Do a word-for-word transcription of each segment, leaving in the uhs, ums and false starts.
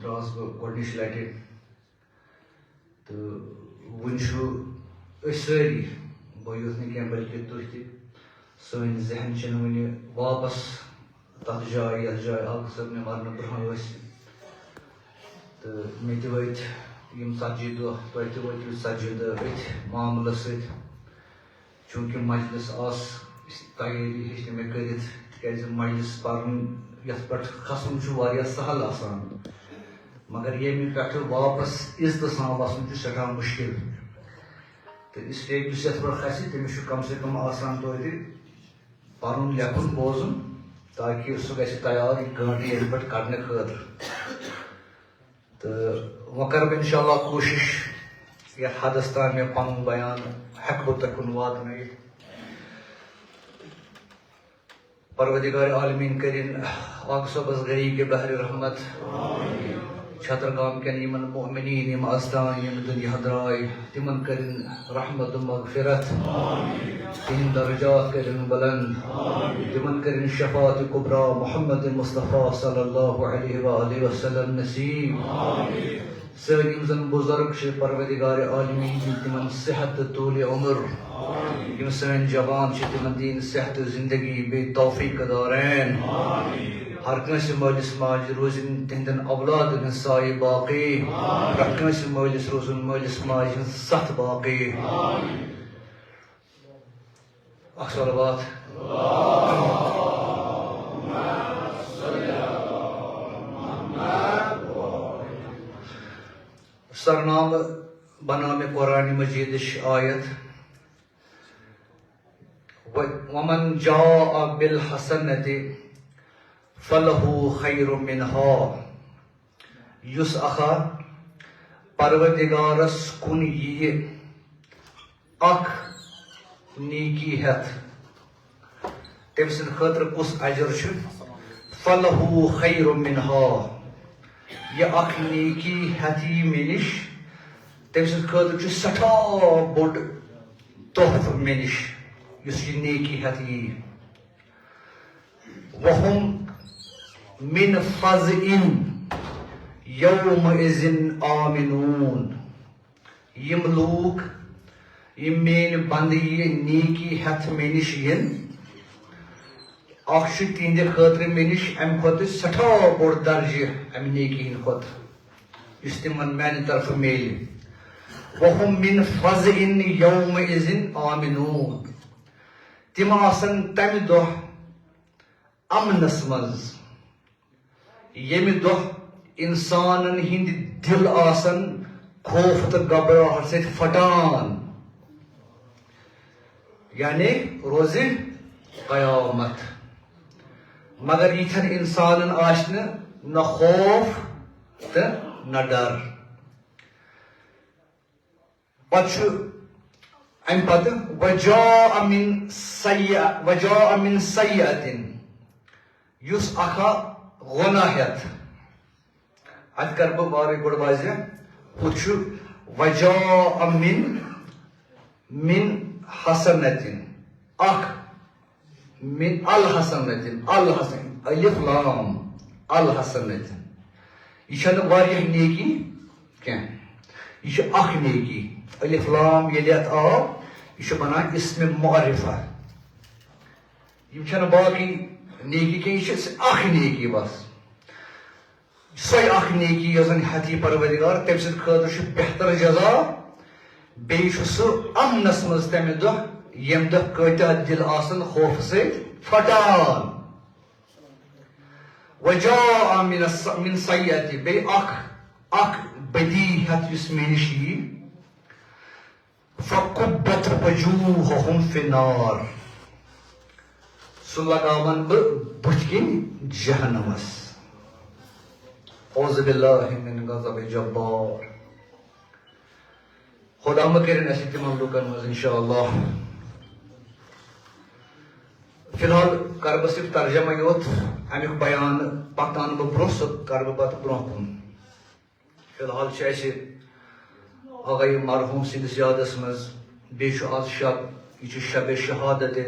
درٛاس بہٕ گۄڈٕنِچ لَٹہِ۔ تہٕ وٕنہِ چھُ أسۍ سٲری، بہٕ یوت نہٕ کینٛہہ بلکہِ تُہۍ تہِ، سٲنۍ ذہن چھِنہٕ وٕنہِ واپس تَتھ جایہِ، یَتھ جایہِ آغا صٲب نہِ مَرنہٕ برٛونٛہہ ٲسۍ۔ تہٕ مےٚ تہِ وٲتۍ یِم ژَتجی دۄہ، تۄہہِ تہِ وٲتِو ژَتجی دۄہ أتھۍ معاملَس سۭتۍ۔ چوٗنٛکہِ مجلس آس تیٲری ہیٚچھ نہٕ مےٚ کٔرِتھ، تِکیٛازِ مجلس پَرُن یَتھ پٮ۪ٹھ کھسُن چھُ واریاہ سہل آسان، مگر ییٚمہِ پٮ۪ٹھٕ واپس عزتہٕ سان وَسُن چھُ سٮ۪ٹھاہ مُشکِل۔ تہٕ اس لیے یُس یَتھ پٮ۪ٹھ کھسہِ، تٔمِس چھُ کم سے کم آسان توتہِ پَرُن لیکھُن بوزُن، تاکہِ سُہ گژھِ تیار یہِ گٲنٛٹہٕ ییٚمہِ پٮ۪ٹھ کَڑنہٕ خٲطرٕ۔ تہٕ وۄنۍ کَرٕ بہٕ اِنشاء اللہ کوٗشِش یَتھ حدس تام مےٚ پَنُن بیان ہٮ۪کہٕ بہٕ تۄہہِ کُن واتنٲیِتھ۔ پروردگار عالمین کٔرِن آغا صٲبس غریق بحر رحمت، چھترگام کٮ۪ن یِمن مؤمنین یِم از تام ییٚمہِ دُنیا درٛاے، تِمن کٔرِن رحمت و مغفرت، تِہنٛدۍ درجات کٔرِن بلند۔ تِمن کٔرِن شفاعت کبریٰ محمد مصطفیٰ صلی اللہ علیہ وآلہ وسلم نصیب۔ سٲنۍ یِم زن بزرگ چھِ، پروردگار عالمین دِن تِمن صحت تہٕ طول عمر۔ یِم سٲنۍ جوان چھِ، تِمن دِن صحت تہٕ زندگی بیٚیہِ توفیق دارین۔ ہر کٲنٛسہِ مٲلِس ماجہِ روزِن تِہنٛدٮ۪ن اولادن ہٕنٛز سایہِ باقی۔ پرٛٮ۪تھ کٲنٛسہِ مٲلِس روزُن مٲلِس ماجہِ ہٕنٛز سَتھ باقی۔ اکھ صلوات۔ سرنامہٕ بناو مےٚ قرآن مجیدٕچ آیت، و-، وَمَنْ جَاءَ بِالْحَسَنَةِ فَلَهُ خَيْرٌ مِنْهَا۔ یُس اکھا پروردگارس کُن ییہِ اکھ نیکی ہٮ۪تھ، تٔمۍ سٕنٛدِ خٲطرٕ کُس اجر چھُ؟ فَلَهُ خَيْرٌ مِنْهَا۔ یہِ اکھ نیکی ہٮ۪تھ یی مےٚ نِش، تٔمۍ سٕنٛدِ خٲطرٕ چھُ سٮ۪ٹھاہ بوٚڑ تحفہٕ مےٚ نِش، یُس یہِ نیکی ہٮ۪تھ یی۔ وَهُمْ مِنْ فَزْعٍ يَوْمَئِذٍ آمِنُونَ۔ یِم لوٗکھ، یِم میٲنۍ بندٕ یہِ نیکی ہٮ۪تھ مےٚ نِش یِن، اکھ چھُ تِہنٛدِ خٲطرٕ مےٚ نِش اَمہِ کھۄتہٕ سٮ۪ٹھاہ بوٚڑ درجہٕ اَمہِ نیکی ہٕنٛدِ کھۄتہٕ، یُس تِمن میانہِ طرفہٕ میلہِ۔ وَهُمْ مِنْ فَزْعٍ يَوْمَئِذٍ آمِنُونَ۔ تِم آسن تَمہِ دۄہ امنس منٛز، ییٚمہِ دۄہ انسانن ہٕنٛدۍ دِل آسن خوف تہٕ گھبراہٹ سۭتۍ پھٹان، یعنی روزِ قیامت۔ مگر یِتھٮ۪ن انسانن آسہِ نہٕ نہ خوف تہٕ نہ ڈر۔ پتہٕ چھُ اَمہِ پتہٕ وَجَاءَ مِنْ سَیِّئَ-، وَجَاءَ مِنْ سَیِّئَةٍ، یُس اکھا گۄناہ ہٮ۪تھ، اَتہِ کَرٕ بہٕ وارٕے گۄڈٕ واضح، ہُتھ چھُ وَجَاءَ مِنْ، مِنْ حَسَنَةٍ، اکھ من الحسنتن، الحسن، الف لام، الحسنتن۔ یہِ چھنہٕ واریاہ نیکی کینٛہہ۔ یہِ چھِ اکھ نیکی۔ الف لام ییٚلہِ اتھ آو، یہِ چھُ بنان اسم معرفہ۔ یِم چھنہٕ باقٕے نیکی کینٛہہ، یہِ چھِ اکھ نیکی بس۔ سۄے اکھ نیکی یۄس زن ہیٚتھ یی پروردگار، تٔمۍ سٕنٛدِ خٲطرٕ چھُ بہتر جزا۔ بیٚیہِ چھُ سُہ امنس منٛز تمہِ دۄہ، ییٚمہِ دۄہ کۭتیاہ دِل آسن خوفہٕ سۭتۍ پھٹان۔ وجاء من الس-، من سیئتی، بیٚیہِ اکھ، اکھ بدی ہیٚتھ یُس مےٚ نِش یی۔ فَكُبَّتْ وُجُوهُهُمْ فِي النَّارِ۔ سُہ لگاون بہٕ بُتھِ کِنۍ جہنمس۔ اعوذ باللہ من غضب جبار۔ خدا مہ کٔرِن اسہِ تِمن لوٗکن منٛز انشاءاللہ۔ فی الحال کرٕ بہٕ صرف ترجمہ یوت، امیُک بیان پتہٕ انہٕ بہٕ برونٛہہ، سُہ کرٕ بہٕ پتہٕ برونٛہہ کُن۔ فی الحال چھِ اَسہِ آغا مرحوم سٕنٛدِس یادس منٛز، بیٚیہِ چھُ آز شب، یہِ چھُ شب شہادت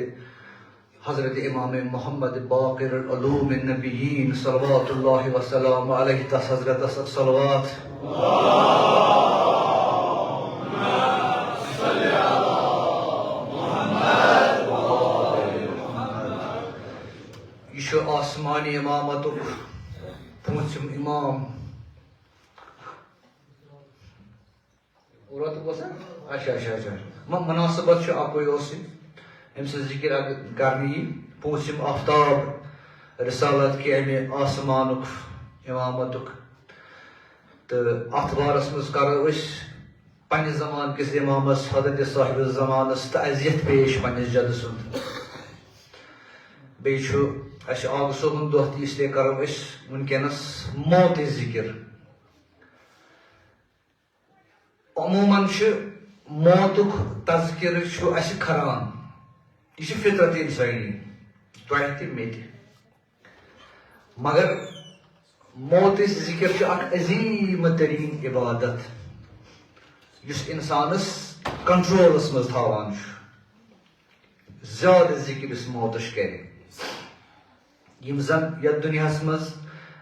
حضرت امام محمد باقر العلوم النبیین صلوات اللہ وسلام علیہ، تس حضرتس صلوات۔ یہِ چھُ آسمانی امامتُک پوٗنٛژِم امام۔ اوترٕ اوس نا؟ اچھا، اچھا، اچھا۔ وۄنۍ مناسبت چھُ اَکُے اوس یہِ۔ أمۍ سٕنٛز ذِکِر اگر کرنہٕ یی، پوٗنٛژِم آفتاب رسالت کہِ اَمہِ آسمانُک اِمامتُک۔ تہٕ اَتھ بارس منٛز کرو أسۍ پننہِ زمانہٕ کِس اِمامس حضرت صاحب زمانس تعزیت پیش پننِس جدٕ سُنٛد۔ بیٚیہِ چھُ اَسہِ آغہٕ صٲبُن دۄہ تہِ، اس لیے کرو أسۍ وٕنکیٚنس موتٕچ ذِکِر۔ عموماً چھُ موتُک تذکرٕ چھُ اَسہِ کھران۔ یہِ چھِ فطرت اِنسٲنی، تۄہہِ تہِ مےٚ تہِ۔ مگر موتٕچ ذِکِر چھِ اَکھ عظیٖم تریٖن عبادت، یُس اِنسانَس کنٹرولَس منٛز تھاوان چھُ۔ زیادٕ ذِکِر یُس موتٕچ کَرِ۔ یِم زن یتھ دُنیاہس منٛز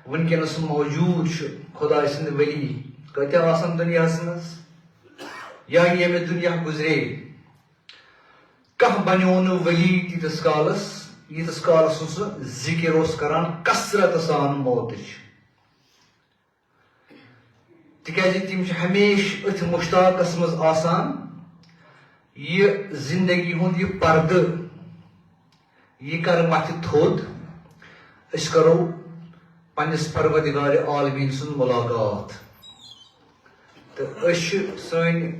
وٕنکیٚنس موجود چھُ، خداے سٕنٛدۍ ؤلی کۭتیاہ آسن دُنیاہس منٛز، یا ییٚمہِ دُنیا گُزرے، کانٛہہ بنیو نہٕ ؤلی تیٖتِس کالس، ییٖتِس کالس نہٕ سُہ ذِکِر اوس کران کثرت سان موتٕچ۔ تِکیازِ تِم چھِ ہمیشہِ أتھۍ مُشتاقس منٛز آسان، یہِ زندگی ہُنٛد یہِ پردٕ، یہِ کرٕ مَتھِ تھوٚد، أسۍ کرو پننِس پروردگار عالمین سُنٛد مُلاقات۔ تہٕ أسۍ چھِ، سٲنۍ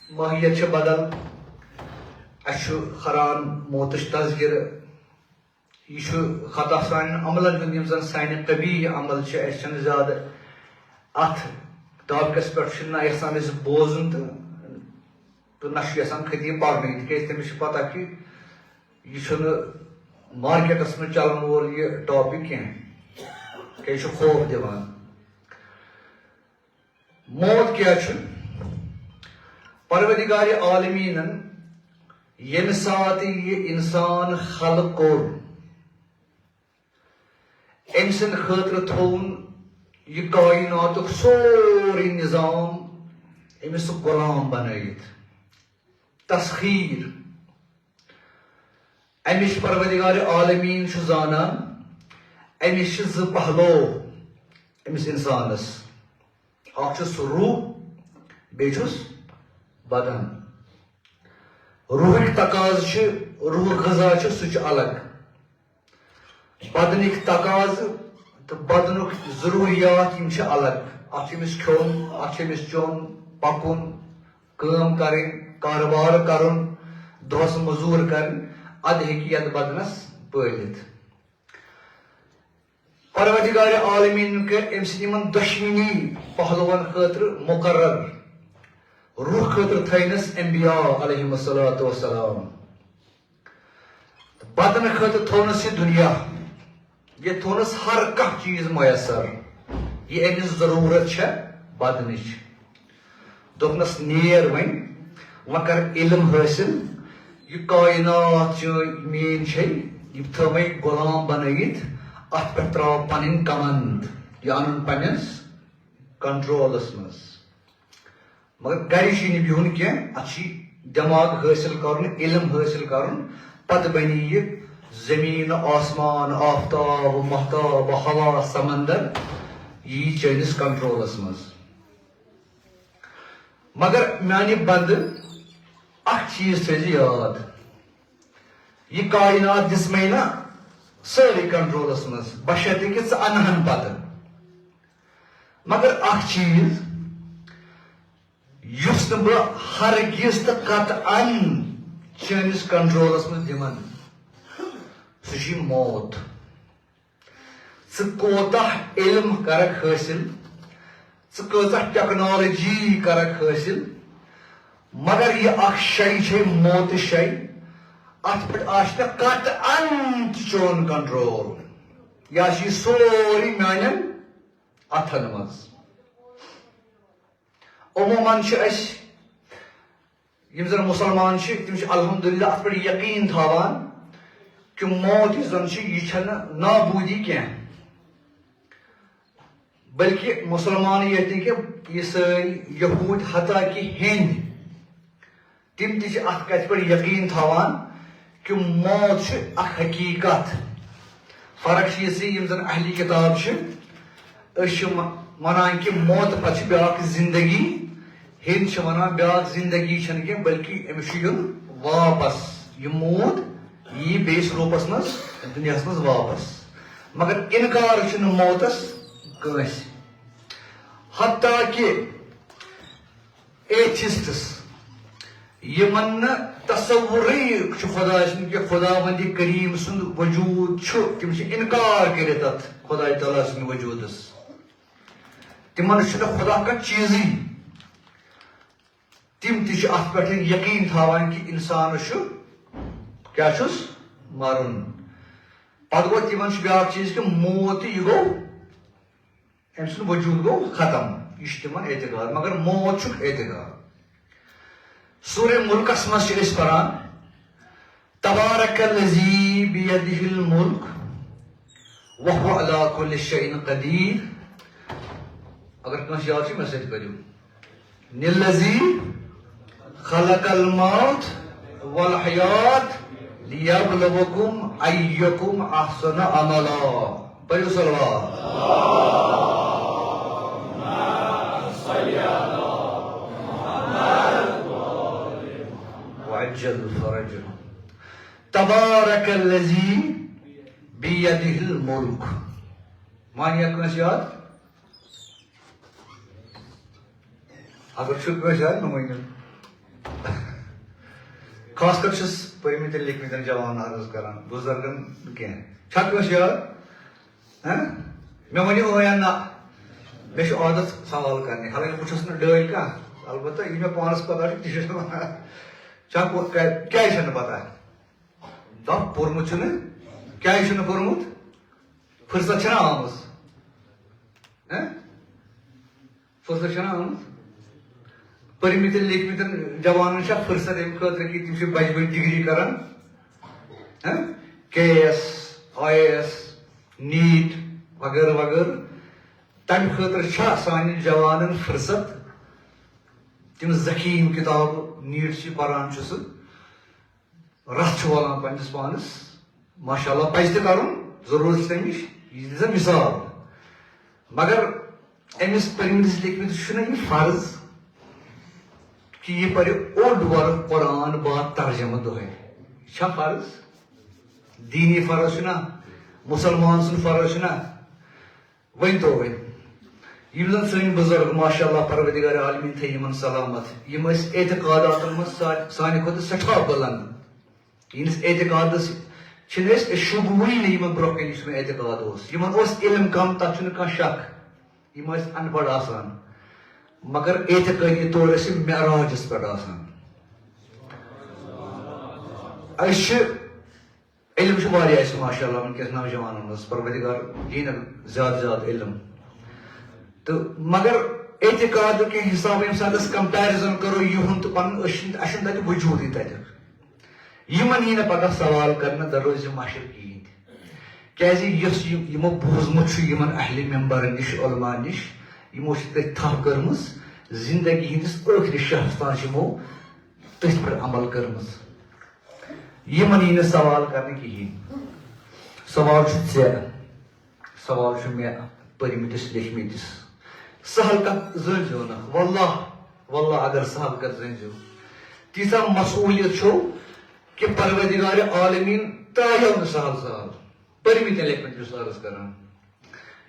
ماہیت چھِ بدل، اَسہِ چھُ کھران موتٕچ تذکرٕ۔ یہِ چھُ خطا سانٮ۪ن عملن ہُنٛد، یِم زن سانہِ قبیح عمل چھِ، اَسہِ چھَنہٕ زیادٕ اَتھ ٹاپکس پٮ۪ٹھ چھُنہٕ نہ یژھان أسۍ بوزُن تہٕ، تہٕ نہ چھُ یژھان خطیب پرنُے، تِکیازِ تٔمِس چھِ پتہ کہِ یہِ چھُنہٕ مارکیٹس منٛز چلن وول یہِ ٹاپک کینٛہہ، کیازِ یہِ چھُ خوف دِوان۔ موت کیٛاہ چھُ؟ پروردگار عالمیٖنن ییٚمہِ ساتہٕ یہِ اِنسان خلق کوٚر، أمۍ سٕنٛدِ خٲطرٕ تھوٚوُن یہِ کائناتُک سورُے نظام أمِس غلام بنٲیِتھ۔ تسخیر۔ أمِس پروردگار عالمیٖن چھُ زانان، أمِس چھِ زٕ پہلو أمِس اِنسانَس۔ اکھ چھُس روح، بیٚیہِ چھُس بدن۔ روحٕکۍ تقاضہٕ چھِ، روح غذا چھُ، سُہ چھُ الگ۔ بدنٕکۍ تقاضہٕ تہٕ بدنُک ضروٗریات، یِم چھِ الگ۔ اکھ چھُ أمِس کھیوٚن، اکھ چھُ أمِس چیوٚن، پکُن، کٲم کرٕنۍ، کارٕبار کرُن، دۄہس مٔزوٗر کرٕنۍ، ادٕ ہیٚکہِ یتھ بدنس پٲلِتھ۔ پروردگار عالمیٖن کٔرۍ أمۍ سٕنٛدۍ یِمن دۄشوٕنی پہلوَن خٲطرٕ مُقرر۔ روح خٲطرٕ تھٲینَس انبیاء علیہم الصلوۃ والسلام۔ بدنہٕ خٲطرٕ تھوٚونَس یہِ دُنیا۔ ییٚتہِ تھوٚونَس ہر کانٛہہ چیٖز میسر، یہِ أمِس ضروٗرت چھےٚ بدنٕچ۔ دوٚپنَس، "نیر وۄنۍ، وۄنۍ کر علم حٲصِل۔ یہِ کائنات چٲنۍ میٛٲنۍ چھے، یہِ تھٲوٕے غلام بنٲیِتھ، اَتھ پٮ۪ٹھ ترٛاو پنٕنۍ کمند، یہِ اَنُن پننِس کنٹرولس منٛز۔" مگر گرِ چھُے نہٕ بِہُن کینٛہہ، اَتھ چھُے دٮ۪ماغ حٲصِل کرُن، علم حٲصِل کرُن، پتہٕ بنی یہِ زٔمیٖن، آسمان، آفتاب، مہتاب، ہوا، سمندر، یی چٲنِس کنٹرولس منٛز۔ مگر میانہِ بندٕ، اکھ چیٖز تھٲیزِ یاد، یہِ کائنات دِژمَے نہ سٲرٕے کنٹرولس منٛز، بشرطیکہِ ژٕ انہن پتہٕ۔ مگر اکھ چیٖز، یُس نہٕ بہٕ ہرگز تہٕ قطعاً چٲنِس کنٹرولس منٛز دِمن، سُہ چھُ یہِ موت۔ ژٕ کوتاہ علم کرکھ حٲصِل، ژٕ کۭژاہ ٹیکنالوجی کرکھ حٲصِل، مگر یہِ اکھ شے چھے موتٕچ شے، اتھ پٮ۪ٹھ آسہِ نہٕ قطعاً تہِ چون کنٹرول۔ یہِ آسہِ یہِ سورُے میانٮ۪ن اتھن منٛز۔ عموماً چھِ أسۍ، یِم زن مُسلمان چھِ، تِم چھِ الحمدللہ اتھ پٮ۪ٹھ یقیٖن تھاوان، کہ موت یُس زن چھُ، یہِ چھنہٕ نابودی کینٛہہ، بلکہ مسلمان یٲتۍ نہٕ کینٛہہ، عیسٲے، یہوٗدۍ، حتیٰ کہ ہیٚنٛدۍ، تِم تہِ چھِ اتھ کتھِ پٮ۪ٹھ یقین تھاوان کہ موت چھُ اکھ حقیقت۔ فرق چھِ یہِ زِ یِم زن اہلی کتاب چھِ، أسۍ چھِ م-، ونان کہ موت پتہٕ چھِ بیاکھ زندگی، ہیٚنٛدۍ چھِ ونان بیاکھ زندگی چھنہٕ کینٛہہ، بلکہ أمِس چھُ یُن واپس۔ یہِ موٗد یی بیٚیِس روٗپس منٛز، دُنیاہس منٛز واپس۔ مگر انکار چھُنہٕ موتس کٲنٛسہِ۔ حتیٰ کہ ایتھیسٹس، یِمن نہٕ تصورٕے چھُ خۄداے سُنٛد کہِ خۄداوندِ کریم سُنٛد وجوٗد چھُ، تِم چھِ انکار کٔرِتھ اتھ خۄداے تعالیٰ سٕنٛدِ وجوٗدس۔ تِمن چھُنہٕ خۄدا کانٛہہ چیٖزٕے۔ تِم تہِ چھِ اتھ پٮ۪ٹھ یقین تھاوان کہِ انسانس چھُ، کیٛاہ چھُس، مرُن۔ پتہٕ گوٚو تِمن چھُ بیٛاکھ چیٖز کہِ موت تہِ، یہِ گوٚو أمۍ سُنٛد وجوٗد گوٚو ختم۔ یہِ چھُ تِمن اعتقاد، مگر موت چھُکھ اعتقاد۔ سورہ ملکس منٛز چھِ أسۍ پران، تبارک الذی بیدہ الملک وہو علی کل شیء قدیر۔ اگر کٲنٛسہِ یاد چھُ، مےٚ سۭتۍ پٔرِو۔ الذی خلق الموت والحیات لیبلوکم ایکم احسن عملا۔ پٔرِو صلوات۔ وعجل فرجہ۔ تبارک الذی بیدہ الملک۔ معنی کٲنٛسہِ یاد؟ اگر چھُ کٲنٛسہِ یاد، مےٚ ؤنِو۔ خاص کر چھُس پٔرمٕتٮ۪ن لیکھمٕتٮ۪ن جوانن عرض کران، بُزرگن نہٕ کینٛہہ۔ چھا کٲنٛسہِ یاد؟ ہہ؟ مےٚ ؤنِو اۭں یا نہ۔ مےٚ چھُ عادت سوال کرنہِ، حالانکہ بہٕ چھُس نہٕ ڈٲلۍ کانٛہہ۔ البتہ یہِ مےٚ پانس پتہ چھُ، تہِ چھُس نہٕ ونان۔ چھا کو-، کیٛازِ چھَنہٕ پتہ؟ دَپ، پوٚرمُت چھُنہٕ۔ کیٛازِ چھُنہٕ پوٚرمُت؟ فرصت چھَنہٕ آمٕژ۔ ہہ؟ فرصت چھَنہٕ آمٕژ۔ پٔرمٕتٮ۪ن لیکھمٕتٮ۪ن جوانن چھا فرصت اَمہِ خٲطرٕ کہِ تِم چھِ بجہِ بجہِ ڈگری کران؟ ہہ؟ K A S, I A S, NET وغیرہ وغیرہ۔ تَمہِ خٲطرٕ چھا سانٮ۪ن جوانن فرصت؟ تِم ذکی یِم کِتابہٕ نیٹ چھِ پران چھُ سُہ، رَتھ چھُ والان پننِس پانَس، ماشاء اللہ، پَزِ تہِ کَرُن، ضروٗرت چھِ تَمِچ، یہِ دِژ مثال۔ مگر أمِس پٔرمٕتِس لیکھمٕتِس چھُنہ یہِ فرض کہِ یہِ پَرِ اوٚڑ وَرٕ قرآن با ترجمہٕ دۄہَے۔ یہِ چھا فرض؟ دیٖنی فرض چھُنہ؟ مُسلمان سُنٛد فرض چھُنہ؟ ؤنۍ تو وۄنۍ، یِم زَن سٲنۍ بُزرگ، ماشاء اللہ، پروردگار عالمین تھٲے یِمن سلامت، یِم ٲسۍ اعتقاداتن منٛز سا-، سانہِ کھۄتہٕ سٮ۪ٹھاہ بُلند۔ یِہنٛدِس اعتقادس چھِنہٕ أسۍ، أسۍ شوٗبوٕے نہٕ یِمن برونٛہہ کنہِ، یُس مےٚ اعتقاد اوس۔ یِمن اوس علم کم، تتھ چھُنہٕ کانٛہہ شک۔ یِم ٲسۍ ان پڑھ آسان، مگر اعتقٲدی طور ٲسۍ یِم معراجس پٮ۪ٹھ آسان۔ أسۍ چھِ علم چھُ واریاہ اَسہِ، ماشاء اللہ، وٕنکیٚس نوجوانَن منٛز، پروردگار دِیِن زیادٕ زیادٕ علم۔ تہٕ مگر اعتقاد کہِ حساب، ییٚمہِ ساتہٕ أسۍ comparison کرو یِہُنٛد تہٕ پَنُن، أسۍ چھِنہٕ، اَسہِ چھُنہٕ تَتہِ وجوٗدٕے تَتیُک۔ یِمَن یی نہٕ پَگاہ سوال کرنہٕ، دَروازِ محشر کِہیٖنۍ تہِ۔ کیٛازِ یُس یہِ، یِمو بوٗزمُت چھُ یِمَن اہلِ مِنبَرَن نِش، علماء نِش، یِمو چھِ تٔتھۍ تھپھ کٔرمٕژ، زندگی ہٕنٛدِس ٲخری شاہَس تام چھِ یِمو تٔتھۍ پٮ۪ٹھ عمل کٔرمٕژ۔ یِمن یی نہٕ سوال کرنہٕ کِہیٖنۍ۔ سوال چھُ ژےٚ، سوال چھُ مےٚ، پٔرمٕتِس لیکھمٕتِس۔ سہل کتھ زٲنۍزیو نہٕ۔ واللہ، واللہ اگر سہل کتھ زٲنۍزیو، تیٖژاہ مسئولیت چھو کہِ پروردگار عالمین ترٛایو نہٕ سہل سہل۔ پٔرمٕتٮ۪ن لیکھمٕتٮ۪ن چھُس عرض کران۔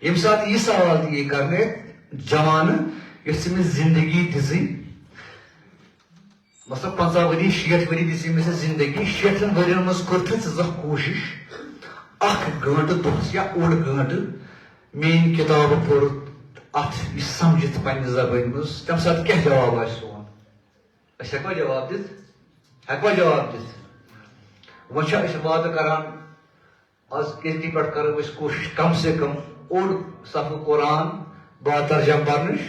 ییٚمہِ ساتہٕ یہِ سوال تہِ یی کرنہٕ، جوانہٕ، یۄس ژےٚ مےٚ زندگی دِژٕے، مثلاً، پنٛژاہ ؤری، شیٹھ ؤری دِژ أمِس زندگی، شیٹھن ؤرین منٛز کٔر تھٲے ژٕ زانٛہہ کوٗشِش، اکھ گٲنٛٹہٕ دۄہس یا اوٚڑ گٲنٛٹہٕ میٲنۍ کِتابہٕ پٔر، اتھ یہِ سمجھِتھ پننہِ زبٲنۍ منٛز، تمہِ ساتہٕ کیٛاہ جواب آسہِ سون؟ أسۍ ہٮ۪کوا جواب دِتھ؟ ہٮ۪کوا جواب دِتھ؟ وۄنۍ چھا أسۍ وعدٕ کران، از کِرتی پٮ۪ٹھ کرو أسۍ کوٗشِش کم سے کم اوٚڑ صفحہٕ قرآن با ترجمہٕ پرنٕچ۔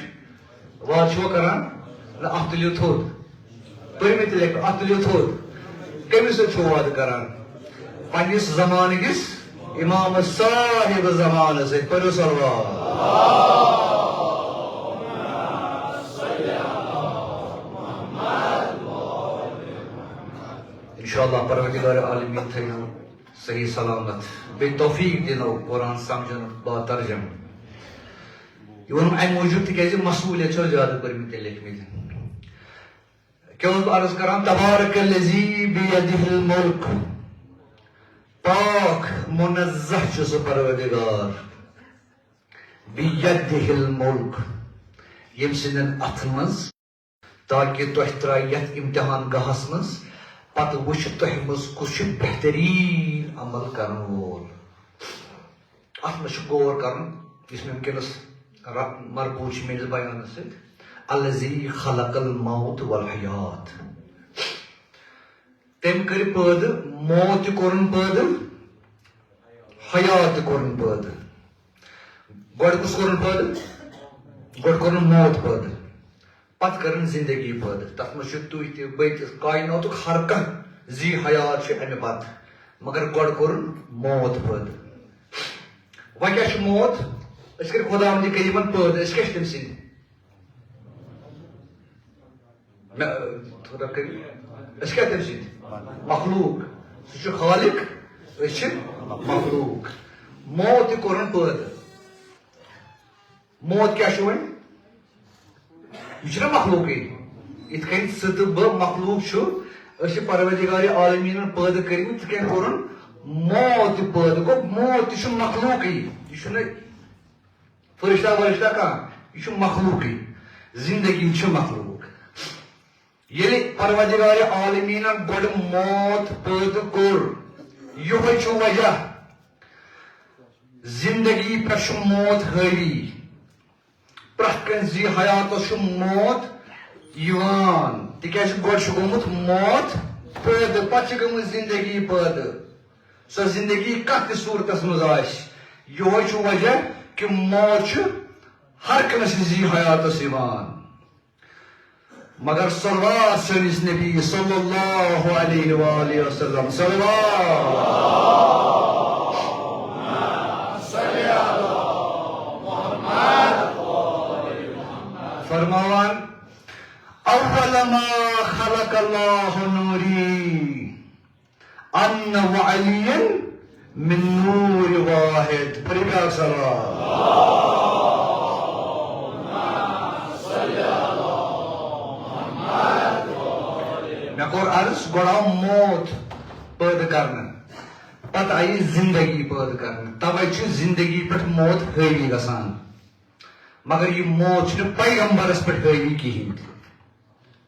وعدٕ چھِوا کران؟ نہ، اتھ تُلِو تھوٚد۔ پٔرمٕتۍ تہِ لیکھو، اتھ تُلِو تھوٚد۔ کٔمِس سۭتۍ چھِو وعدٕ کران؟ پننِس زمانہٕ کِس امام صاحب زمانہٕ سۭتۍ۔ پٔرِو صلوات۔ انشاءاللہ پروردگار عالمین تھٲیِن صحیح سلامت، بیٚیہِ توفیق دِنو قرآن سمجھن با ترجم۔ یہِ ووٚنُم امہِ موٗجوٗب تِکیازِ مصوٗلیت چھو زیادٕ پٔرمٕتۍ تہٕ لیکھمٕتۍ۔ کیٛاہ اوسُس بہٕ عرض کران؟ تبارک الذی بیدہ الملک۔ پاک منزہ چھُ سُہ پروردگار۔ بیدہ الملک، ییٚمہِ سٕنٛدٮ۪ن اَتھن منٛز، تاکہِ تۄہہِ ترٛایہِ یَتھ امتحان گاہس منٛز، پتہٕ وٕچھِ تۄہہِ منٛز کُس چھُ بہتریٖن عمل کرن وول۔ اتھ منٛز چھُ غور کرُن، یُس مےٚ وٕنکیٚنس رب مربوط چھُ میٲنِس بیانس سۭتۍ۔ الذی خلق الموت والحیات۔ تٔمۍ کٔرۍ پٲدٕ، موت تہِ کوٚرُن پٲدٕ، حیات تہِ کوٚرُن پٲدٕ۔ گۄڈٕ کُس کوٚرُن پٲدٕ؟ گۄڈٕ کوٚرُن موت پٲدٕ۔ پتہٕ کٔرٕن زندگی پٲدٕ۔ تتھ منٛز چھِ تُہۍ تہِ، بہٕ تہِ، کائناتُک ہر کانٛہہ ذی حیات چھُ امہِ پتہٕ۔ مگر گۄڈٕ کوٚرُن موت پٲدٕ۔ وۄنۍ کیٛاہ چھُ موت؟ أسۍ کٔرۍ خداوندِ کریٖمن پٲدٕ، أسۍ کیٛاہ چھِ تٔمۍ سٕنٛدۍ؟ مےٚ، تھوڑا کٔرِو۔ أسۍ کیٛاہ تٔمۍ سٕنٛدۍ؟ مخلوق۔ سُہ چھُ خالق، أسۍ چھِ مخلوق۔ موت تہِ کوٚرُن پٲدٕ۔ موت کیٛاہ چھُ وۄنۍ؟ یہِ چھُنہ مخلوقٕے۔ یِتھ کٔنۍ ژٕ تہٕ بہٕ مخلوق چھُ، أسۍ چھِ پروردگار عالمیٖنَن پٲدٕ کٔرمٕتۍ، تِتھ کٔنۍ کوٚرُن موت تہِ پٲدٕ۔ گوٚو، موت تہِ چھُ مخلوقٕے۔ یہِ چھُنہٕ فرشتہ ورشتہ کانٛہہ، یہِ چھُ مخلوقٕے۔ زندگی چھِ مخلوق۔ ییٚلہِ پروردگار عالمیٖنَن گۄڈٕ موت پٲدٕ کوٚر، یِہوٚے چھُ وجہ۔ زندگی پٮ۪ٹھ چھُ موت حٲوی۔ پرٛٮ۪تھ کٲنٛسہِ ذی حیاتس چھُ موت یِوان، تِکیازِ گۄڈٕ چھُ گوٚمُت موت پٲدٕ، پتہٕ چھِ گٔمٕژ زندگی پٲدٕ۔ سۄ زندگی کتھ تہِ صورتس منٛز آسہِ، یِہوٚے چھُ وجہ کہِ موت چھُ ہر کٲنٛسہِ ذی حیاتس یِوان۔ مگر صلوات سٲنِس نبی صلی اللہ علیہ وآلہ وسلم، صلوات۔ فرماوان، اول ما خلق اللہ نوری، انا وعلی من نور واحد۔ پٔرِو بیٛاکھ صلوات۔ مےٚ کوٚر عرض، گۄڈٕ آو موت پٲدٕ کرنہٕ، پتہٕ آیہِ زندگی پٲدٕ کرنہٕ۔ توے چھُ زندگی پٮ۪ٹھ موت حٲوی گژھان۔ مگر یہِ موت چھُنہٕ پیغمبرس پٮ۪ٹھ حٲوی کِہینۍ تہِ۔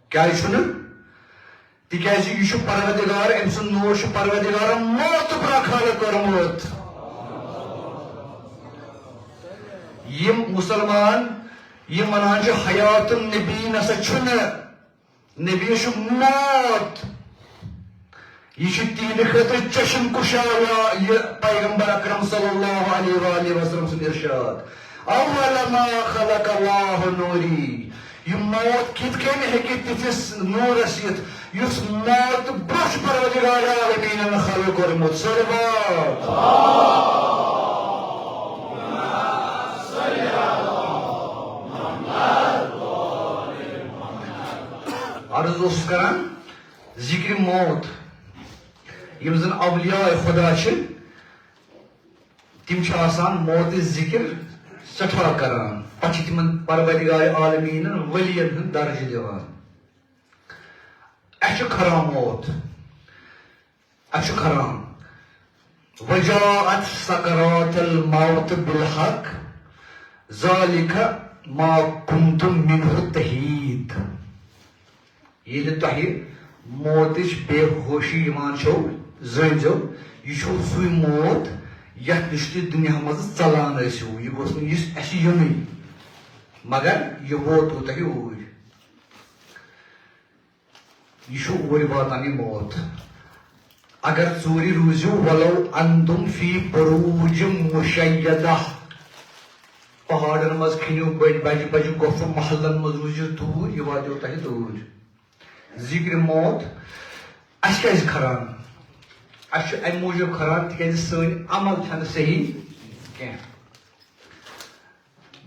کیازِ چھُنہٕ؟ تِکیازِ یہِ چھُ پروردگار، أمۍ سُنٛد نوٗر چھُ پروردگارن موتُک رکھالہٕ کوٚرمُت۔ یِم مسلمان، یِم ونان چھِ حیات النبی نسا چھُنہٕ، نبی چھُ موت۔ یہِ چھُ تِہنٛدِ خٲطرٕ چشم کشا، یہِ پیغمبر اکرم صلی اللہ علیہ وآلہ وسلم سُنٛد ارشاد، اول ما خلق اللہ نوری۔ یہِ موت کِتھ کٔنۍ ہیٚکہِ تِتھِس نوٗرس یِتھ، یُس موت برٛونٛہہ چھُ پروردگار عالمیٖنن خلق کوٚرمُت؟ صلوات۔ عرض اوسُس کران، ذکر موت، یِم زن اولیاء خدا چھِ، تِم چھِ آسان موتٕچ ذکر سٮ۪ٹھاہ کران، پتہٕ چھِ تِمن پروردگار عالمیٖنن ولین ہُنٛد درجہٕ دِوان۔ اَسہِ چھُ کھران موت، اَسہِ چھُ کھران۔ وجاءت سکرات الموت بالحق، ذلك ما كنت منه تحيد۔ ییٚلہِ تۄہہِ موتٕچ بے ہوشی یِوان چھو، زٲنۍزیو، یہِ چھُو سُے موت، یَتھ نِش تُہۍ دُنیا منٛز ژَلان ٲسِو۔ یہِ گوٚژھ نہٕ یہِ اَسہِ یُنٕے، مگر یہِ ووتوٕ تۄہہِ اوٗرۍ۔ یہِ چھُ اوٗرۍ واتان، یہِ موت۔ اگر ژوٗرِ روٗزِو، ولو انتم فی بروج مشیدہ، پہاڑن منٛز کھنِو، بٔڑۍ بجہِ بجہِ گۄپھٕ محلن منٛز روٗزِو دوٗر، یہِ واتیو تۄہہِ توٗرۍ۔ ذکر موت، اَسہِ کیٛازِ کھران؟ اَسہِ چھُ اَمہِ موٗجوٗب کھران، تِکیٛازِ سٲنۍ عمل چھَنہٕ صحیح کینٛہہ۔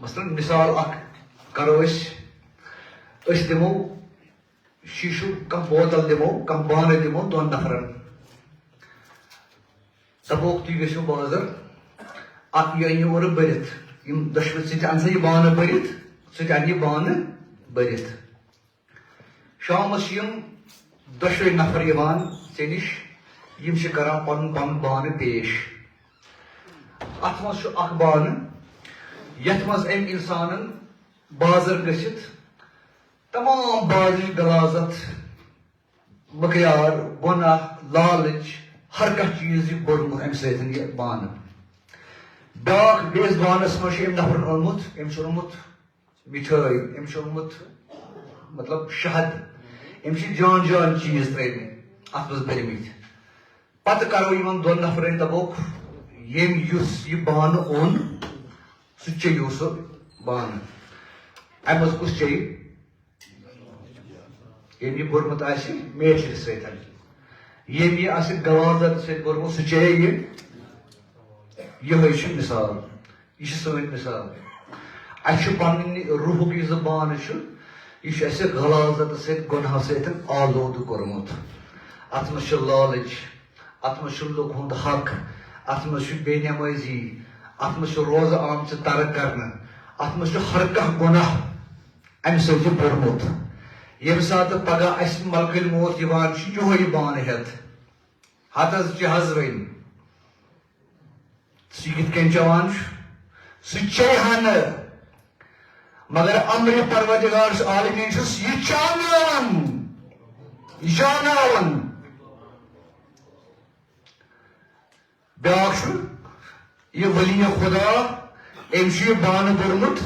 مثلاً، مثال اکھ کرو أسۍ، أسۍ دِمو شیٖشو کانٛہہ بوتل دِمو، کانٛہہ بانہٕ دِمو دۄن نفرن۔ دپوکھ، تُہۍ گٔژھِو بازر، اکھ یہِ أنِو اورٕ بٔرِتھ۔ یِم دۄشوے، ژٕ تہِ اَن سا یہِ بانہٕ بٔرِتھ، ژٕ تہِ اَن یہِ بانہٕ بٔرِتھ۔ شامس چھِ یِم دۄشوے نفر یِوان ژےٚ نِش، یِم چھِ کران پنُن پنُن بانہٕ پیش۔ اتھ منٛز چھُ اکھ بانہٕ، یتھ منٛز أمۍ انسانن بازر گٔژھِتھ تمام بازرٕچ غلاظت، مقیار، گۄناہ، لالٕچ، ہر کانٛہہ چیٖز یہِ بوٚرمُت امہِ سۭتۍ یہِ بانہٕ۔ بیٛاکھ، بیٚیِس بانس منٛز چھُ أمۍ نفرن اوٚنمُت، أمۍ چھُ اوٚنمُت مِٹھٲے، أمۍ چھُ اوٚنمُت، مطلب، شہد، أمۍ چھِ جان جان چیٖز ترٲومٕتۍ اتھ منٛز بٔرمٕتۍ۔ پتہٕ کرو یِمن دۄن نفرن، دپوکھ، ییٚمۍ یُس یہِ بانہٕ اوٚن، سُہ چیٚیِو سُہ بانہٕ۔ امہِ منٛز کُس چیٚیہِ؟ ییٚمۍ یہِ بوٚرمُت آسہِ میٹھِس سۭتۍ، ییٚمۍ یہِ آسہِ غلاظت سۭتۍ بوٚرمُت، سُہ چیٚیہِ یہِ۔ یِہوٚے چھُ مثال، یہِ چھِ سٲنۍ مثال۔ اَسہِ چھُ پنٕنۍ روحُک یُس زَن بانہٕ چھُ، یہِ چھُ اَسہِ غلاظت سۭتۍ، گۄناہ سۭتۍ آلودٕ کوٚرمُت۔ اَتھ منٛز چھِ لالٕچ، اَتھ منٛز چھُ لُکہٕ ہُنٛد حق، اَتھ منٛز چھُ بے نمٲزی، اَتھ منٛز چھُ روزٕ آمژٕ ترک کرنہٕ، اَتھ منٛز چھُ ہر کانٛہہ گۄناہ اَمہِ سۭتۍ چھُ بوٚرمُت۔ ییٚمہِ ساتہٕ پگاہ اَسہِ ملکٕلۍ موت یِوان چھُ، یِہوٚے بانہٕ ہٮ۪تھ، ہتس چھِ حظ وۄنۍ۔ سُہ کِتھ کٔنۍ چٮ۪وان چھُ؟ سُہ چیٚیہِ ہا نہٕ، مگر امرِ پروردگار عالمین چھُس یہِ چاوناوان، یہِ چاوناوان۔ بیٛاکھ چھُ یہِ ولی خدا، أمۍ چھُ یہِ بانہٕ بوٚرمُت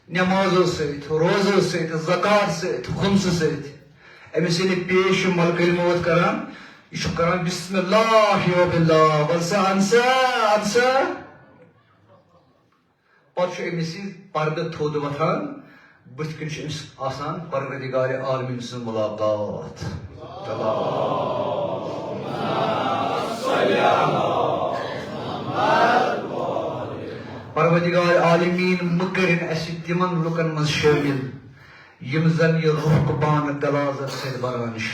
نمازو سۭتۍ، روزو سۭتۍ، زکات سۭتۍ، خُمسہٕ سۭتۍ۔ أمِس ییٚلہِ پیش چھُ ملکٕلۍ موت کران، یہِ چھُ کران بسم اللہ و باللہ، وَل سا، اَن سا، اَن سا۔ پتہٕ چھُ أمِس یہِ پردٕ تھوٚد وۄتھان، بٕتھِ کَنہِ چھُ أمِس آسان پروردگار عالمین سٕنٛز ملاقات۔ پروردگار عالمین مہٕ کٔرِن اَسہِ تِمن لُکن منٛز شٲمِل، یِم زن یہِ روحُک بانہٕ غلاظت سۭتۍ بَران چھِ۔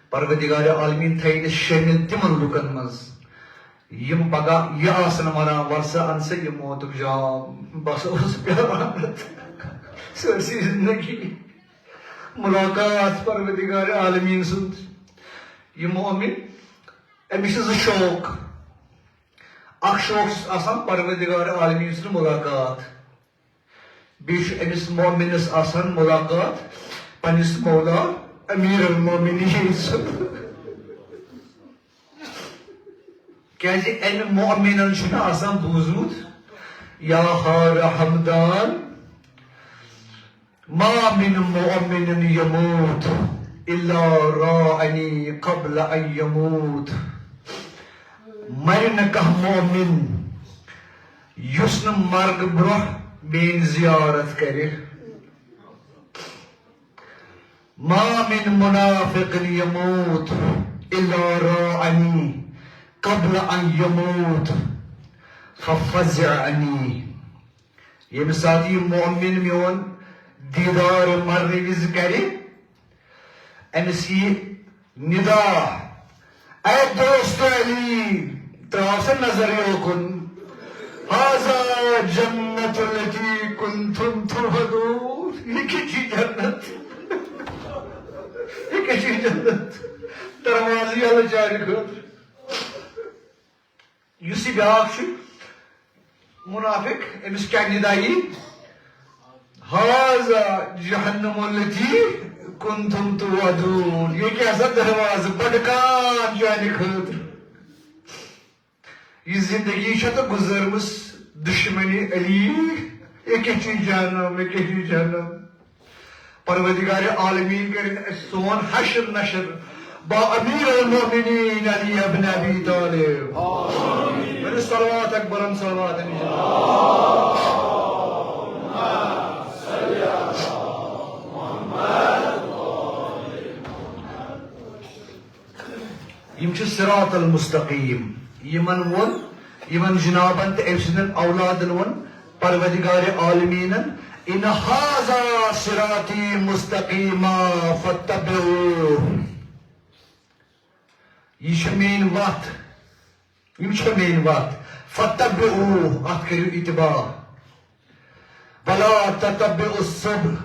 پروردگار عالمین تھٲیِن أسۍ شٲمِل تِمن لُکن منٛز، یِم پگاہ یہِ آسن ونان، "وَل سا، اَن سا یہِ موتُک جام، بس اوسُس پیاران سٲرسٕے زندگی ملاقات پروردگار عالمین سُنٛد۔" یہِ مومن، أمِس چھِ زٕ شوق۔ اکھ شوق چھُس آسان پروردگار عالمین سٕنٛز ملاقات، بیٚیہِ چھُ أمِس مومنس آسان ملاقات پننِس مولا امیر المومنین سۭتۍ۔ کیازِ امہِ مومنن چھُنہٕ آسان بوٗزمُت، یا ہار حمدان، ما من مؤمن یموت الا راعنی قبل ان یموت۔ مرِ نہٕ کانٛہہ مومن یُس نہٕ مرگہٕ برونٛہہ میٲنۍ زیارت کرِ۔ ما من منافق یموت الا راعنی قبل ان یموت ففزع عنی۔ ییٚمہِ ساتہٕ یہِ مومن میون دیٖدار مرنہٕ وِزِ کرِ، أمِس یی ندا، "اے دوست علی، تراو سا نظر یوکُن، هذا جنت التي كنتم توعدون، یہِ کیٛاہ چھِ جنت؟ یہِ کیٛاہ چھِ جنت؟ دروازٕ یَلہٕ چانہِ خٲطرٕ۔" یُس یہِ بیٛاکھ چھُ منافق، أمِس کیٛاہ ندا یی؟ هذا جہنم التي كنتم توعدون۔ یہِ کیٛاہ سا دروازٕ بڈکان چانہِ خٲطرٕ۔ یہِ زندگی چھےٚ تہٕ گُزٲرمٕژ دُشمنی علی۔ یہِ کیٛاہ چھُے جہنم، یہِ کیٛاہ چھُے جہنم؟ پروردگار عالمین کٔرِن اَسہِ سون حشر نشر با امیر المومنین علی ابن ابی طالب۔ ؤنِو صلوات اکبرن صلوات۔ چھُ صراط المستقیم۔ یِمن ووٚن، یِمن جنابن تہٕ أمۍ سٕنٛدٮ۪ن اولادن ووٚن پروردگار عالمیٖنن، "ان ھذا صراطی مستقیما فتبعوہ۔" یہِ چھِ میٲنۍ وتھ، یِم چھِ میٲنۍ وتھ، فتبعوہ، اتھ کٔرِو اتباع۔ ولا تتبعوا السبل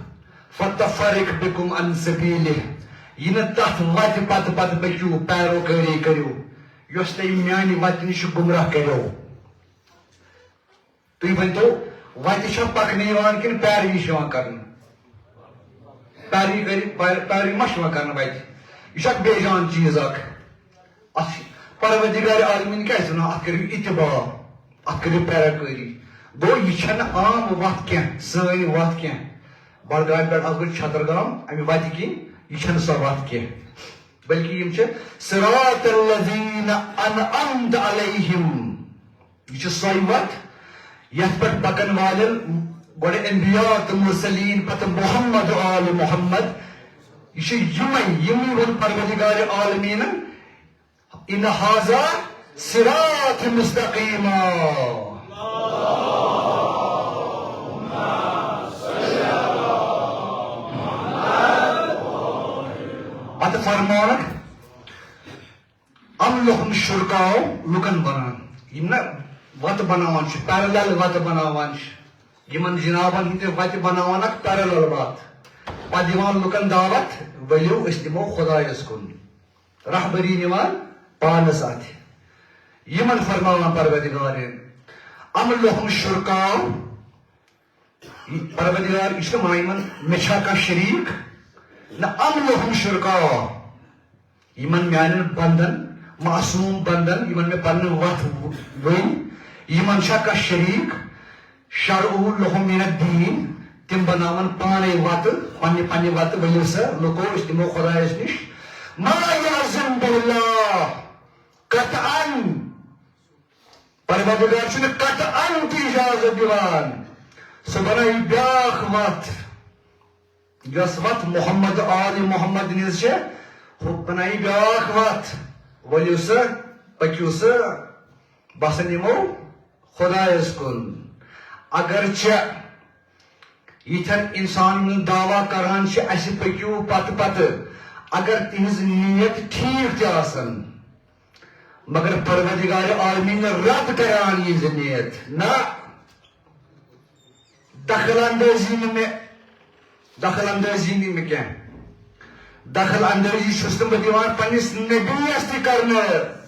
فتفرق بكم عن سبيله۔ یہِ نہٕ تتھ وتہِ پتہٕ پتہٕ پٔکِو، پیروکٲری کٔرِو، یۄس تۄہہِ میانہِ وتہِ نِش گمراہ کریو۔ تُہۍ ؤنۍتو، وتہِ چھا پکنہٕ یِوان کِنہٕ پیروی چھِ یِوان کرنہٕ؟ پیروی کٔرِو، پیر-، پیروی ما چھِ یِوان کرنہٕ وتہِ؟ یہِ چھُ اکھ بے جان چیٖز اکھ۔ اتھ چھِ پروردگار عالمین کیٛازِ وَنان، اتھ کٔرِو اتباع، اتھ کٔرِو پیروکٲری؟ گوٚو، یہِ چھَنہٕ عام وتھ کینٛہہ، سٲنۍ وتھ کینٛہہ۔ بڈگامہِ پٮ۪ٹھ آسہٕ بہٕ چھترگام، امہِ وتہِ کِنۍ، یہِ چھَنہٕ سۄ وتھ کینٛہہ۔ بلکہِ یِم چھِ صراط الذین انعمت علیہم۔ یہِ چھِ سۄے وتھ، یتھ پٮ۪ٹھ پکن والٮ۪ن گۄڈٕ انبیاء تہٕ مرسلین، پتہٕ محمد و آل محمد۔ یہِ چھِ یِمے، یِمے ووٚن پروردگار عالمیٖنن، "ان ھذا صراط مستقیما۔" پتہٕ فرماونکھ، "ام لہم شرکاء"، لُکن ونان، یِم نہ وتہٕ بناوان چھِ، پیرلل وتہٕ بناوان چھِ، یِمن جنابن ہٕنٛدِ وتہِ بناوان اکھ پیرلل وتھ۔ پتہٕ دِوان لُکن دعوت، "ؤلِو، أسۍ دِمو خۄدایس کُن"، رہبری نِوان پانس اتھِ۔ یِمن فرماوان پروردگارن، "ام لہم شرکاء"، پروردگار، یہِ چھُ وَنان یِمن، مےٚ چھا کانٛہہ شریٖک؟ نہ، ام لہم شرکاء، یِمن میانٮ۪ن بندن، معصوم بندن، یِمن مےٚ پننہِ وتھ ؤنۍ، یِمن چھا کانٛہہ شریٖک؟ شرعوا لہم من الدین، تِم بناون پانے وتہٕ، پننہِ پننہِ وتہٕ، ؤلِو سا لُکو، أسۍ دِمو خۄدایس نِش۔ ما یعظم باللہ قطعاً، پروردگار چھُنہٕ قطعاً تہِ اجازت دِوان۔ سُہ بنایہِ بیاکھ وتھ، یۄس وتھ محمد آل محمد نِز چھےٚ، ہُہ بنایہِ بیاکھ وتھ۔ ؤلِو سا، پٔکِو سا، بس نِمو خۄدایس کُن۔ اگرچہ یِتھٮ۪ن اِنسانن ہُنٛد دعویٰ کران چھِ، "اسہِ پٔکِو پتہٕ پتہٕ"، اگر تِہنٛز نیت ٹھیٖک تہِ آسن، مگر پروردگار عالمین رد کران یِہنٛز نیت۔ نہ، دخل اندٲزی نہٕ مےٚ، دخل اندٲزی نہٕ مےٚ کینٛہہ۔ دخل اندٲزی چھُس نہٕ بہٕ دِوان پننِس نبیَس تہِ کرنہٕ۔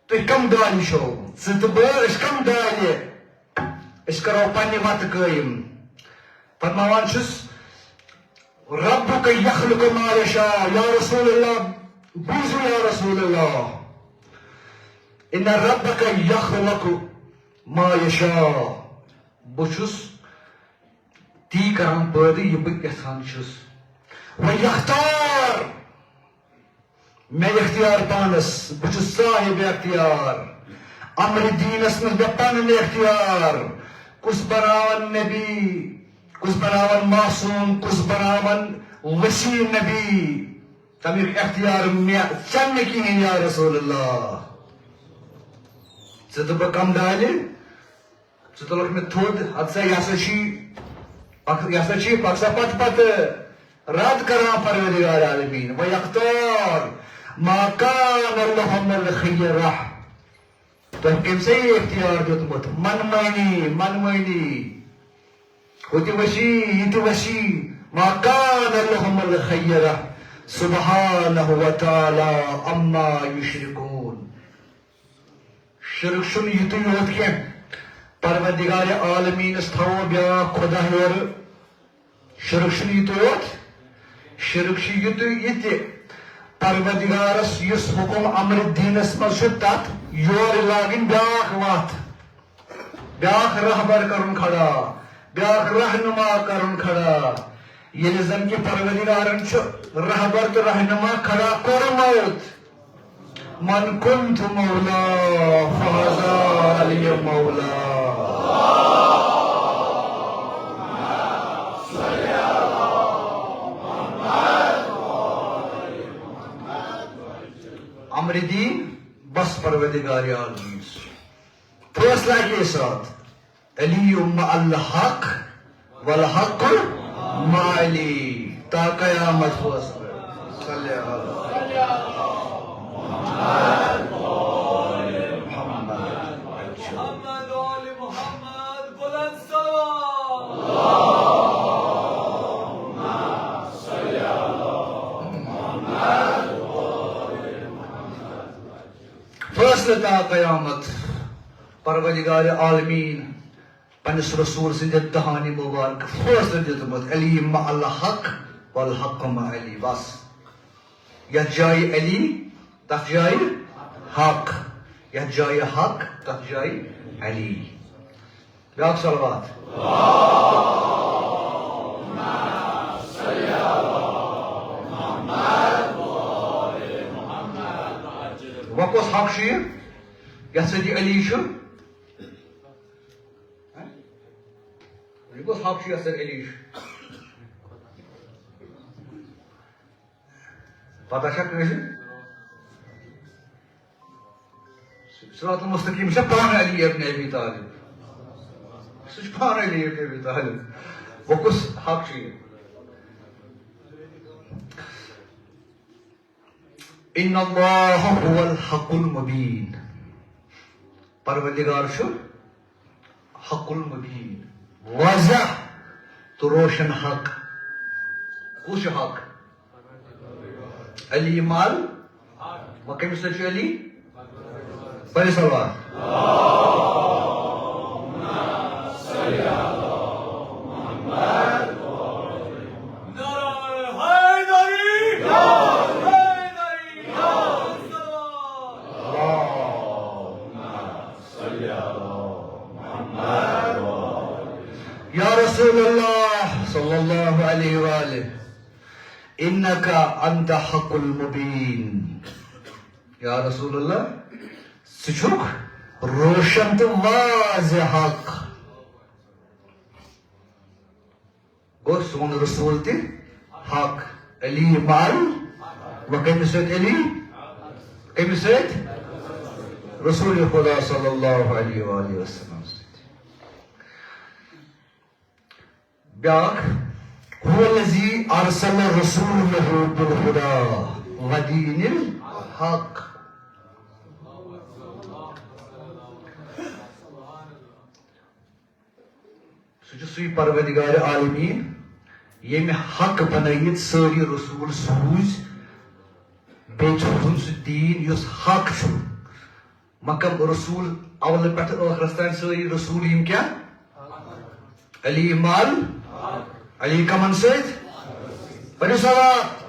تُہۍ کم دٲلۍ چھِو؟ ژٕ تہٕ بہٕ، أسۍ کم دٲلۍ؟ أسۍ کرو پننہِ وتہٕ قٲیِم۔ فرماوان چھُس، "ربک یخلق ما یشاء"، یا رسول اللہ، بوٗزِو یا رسول اللہ، "ان ربک یخلق ما یشاء"، بہٕ چھُس تی کران پٲدٕ یہِ بہٕ یژھان چھُس۔ "و یختار"، مےٚ اختیار پانس، بہٕ چھُس صاحب اختیار۔ امرِ دیٖنس منٛز مےٚ پنُن اختیار۔ کُس بناون نبی، کُس بناون معصوم، کُس بناون وسیع نبی، تمیُک اختیار مےٚ، ژےٚ نہٕ کِہیٖنۍ یا رسول اللہ۔ ژٕ تہٕ بہٕ کم دالہِ؟ ژٕ تُلکھ مےٚ تھوٚد، اَدٕ سا یہِ ہسا چھی، اکھ، یہِ ہسا چھی پکھ سا پتہٕ پتہٕ رد کران پروردگار عالمین۔ "و یختار ما کان لہم الخیرہ"، تۄہہِ کٔمۍ سا یہِ اختیار دیُتمُت؟ من مٲنی، من مٲنی، ہُہ تہِ وسیع، یہِ تہِ وسیع، "ما کان لہم الخیرہ"، سبحانہ و تعالی عما یشرکون۔ شرک چھُنہٕ یِتُے یوت کینٛہہ، پروردگار عالمیٖنس تھاوو بیاکھ خۄدا ہیورٕ۔ شرک چھُنہٕ یِتُے یوت، شرک چھُ یِتُے یہِ تہِ، پروردگارس یُس حُکم امرِ دیٖنس منٛز چھُ، تتھ یورٕ لاگٕنۍ بیاکھ وتھ، بیاکھ رہبر کرُن کھڑا، بیاکھ رہنما کرُن کھڑا۔ ییٚلہِ زن کہِ پروردگارن چھُ رہبر تہٕ رہنما کھڑا کوٚرمُت۔ من کنت مولا فہذا علی مولا۔ دین، بس پروردگار عالمین۔ فٲصلہٕ اَکے ساتہٕ، علی مع الحق والحق مع علی، تا قیامت فٲصلہٕ۔ صلی اللہ محمد۔ محمد آل محمد، بلند صلوات۔ فٲصلہٕ تا قیامت، پروردگار عالمین پننِس رسول سٕنٛدِ دہانِ مبارک فٲصلہٕ دیُتمُت، علی مع الحق والحق مع علی۔ بس، یتھ جایہِ علی، تتھ جایہِ حق، یتھ جایہِ حق، تتھ جایہِ علی۔ بیاکھ صلوات۔ وۄنۍ کۄس حق چھُ یہِ؟ یتھ سۭتۍ یہِ علی چھُ؟ ہہ؟ یہِ کۄس حق چھُ یتھ سۭتۍ علی چھُ؟ پتہ چھا کٲنٛسہِ؟ صراط المستقیم چھا پانہٕ علی ابن ابی طالب؟ سُہ چھُ پانہٕ علی ابن ابی طالب۔ وۄنۍ کُس حق چھُ یہِ؟ ان اللہ هو الحق المبین۔ پروردگار چھُ حق المبین، واضح تہٕ روشن حق۔ کُس چھُ حق؟ علی مع ال، وۄنۍ کٔمِس سۭتۍ چھُ علی؟ پٔرِو صلوات۔ نعرہ حیدری، حیدری، صلوات۔ یا رسول اللہ صلی اللہ علیہ وآلہ، انک انت حق المبین۔ یا رسول اللہ، ژٕ چھُکھ روشن تہٕ واضح حق۔ گوٚو سون رسول تہِ حق، علی مع ال، وۄنۍ کٔمِس سۭتۍ علی؟ کٔمِس سۭتۍ؟ رسول خدا صلی اللہ علیہ وآلہ وسلم سۭتۍ۔ بیاکھ، هو الذی ارسل رسولہ بالہدی ودین الحق۔ سُہ چھُ سُے پروردگار عالمین، ییٚمہِ حق بنٲیِتھ سٲری رسول سوٗزۍ، بیٚیہِ چھُ سُہ دیٖن یُس حق چھُ۔ مگر رسول اولہٕ پٮ۪ٹھٕ ٲخرس تام سٲری رسول یِم کیٛاہ؟ علی مع ال، علی کمن سۭتۍ؟ پٔرِو صلوات۔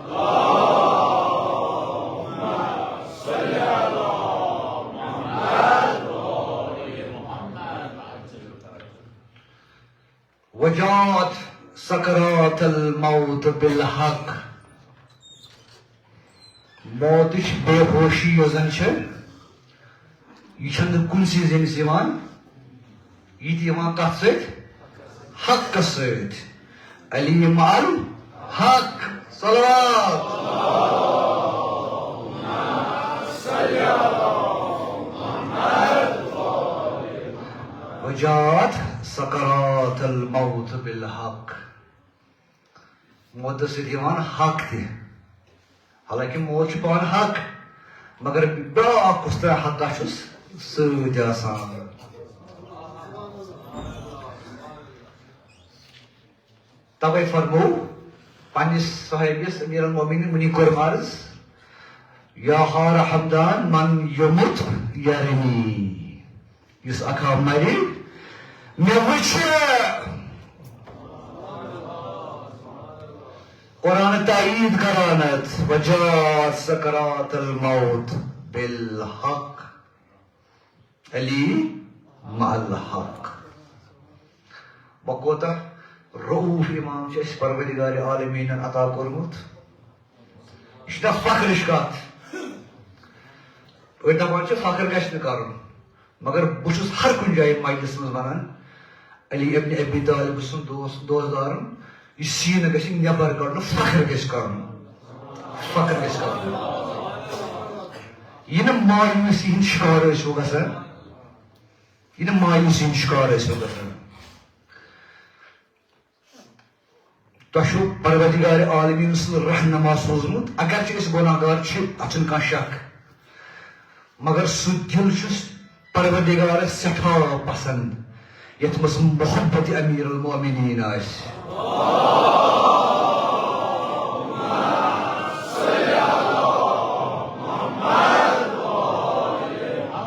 وجاءت سکرات الموت بالحق۔ موتٕچ بے ہوشی یۄس زن چھِ، یہِ چھنہٕ کُنسٕے زٔنِس یِوان، یہِ تہِ یِوان کتھ سۭتۍ؟ حقس سۭتۍ۔ علی مع الحق۔ صلوات۔ وجاءت سکرات الموت بالحق۔ موتس سۭتۍ یِوان حق تہِ، حالانکہ موت چھُ پانہٕ حق، مگر بیٛاکھ کُس تام حقا چھُس سۭتۍ آسان۔ توے فرموو پننِس صحابیس امیر المومنین، وُنی کوٚرُم عرض، یا حار حمدان من یمت یرنی، یُس اکھا مرِ، مےٚ وٕچھِ۔ قرآن تایید کران اتھ، وجاءت سکرات الموت بالحق۔ علی مع الحق۔ وۄنۍ کوتاہ رؤوف امام چھُ اَسہِ پروردگار عالمینن عطا کوٚرمُت۔ یہِ چھِ دَپان فخرٕچ کَتھ۔ أڑۍ دَپان چھِ فخر گژھِ نہٕ کَرُن، مگر بہٕ چھُس ہر کُنہِ جایہِ مجلس منٛز وَنان، علی ابن ابی طالب سُنٛد دوست، دوستدارن، یہِ سیٖنہٕ گژھِ نٮ۪بر کڑُن، فخر گژھِ کرُن۔ فخر گژھِ کرُن۔ یہِ نہٕ مایوسی ہُنٛد شکار ٲسِو گژھان، یہِ نہٕ مایوسی ہُنٛد شکار ٲسِو گژھان۔ تۄہہِ چھُو پروردگار عالمین سُنٛد رہنما سوٗزمُت، اگرچہِ أسۍ گۄناہگار چھِ، اتھ چھُنہٕ کانٛہہ شک، مگر سُہ دِل چھُس پروردگارس سٮ۪ٹھاہ پسند، یتھ منٛز محبت امیر المومنین آسہِ۔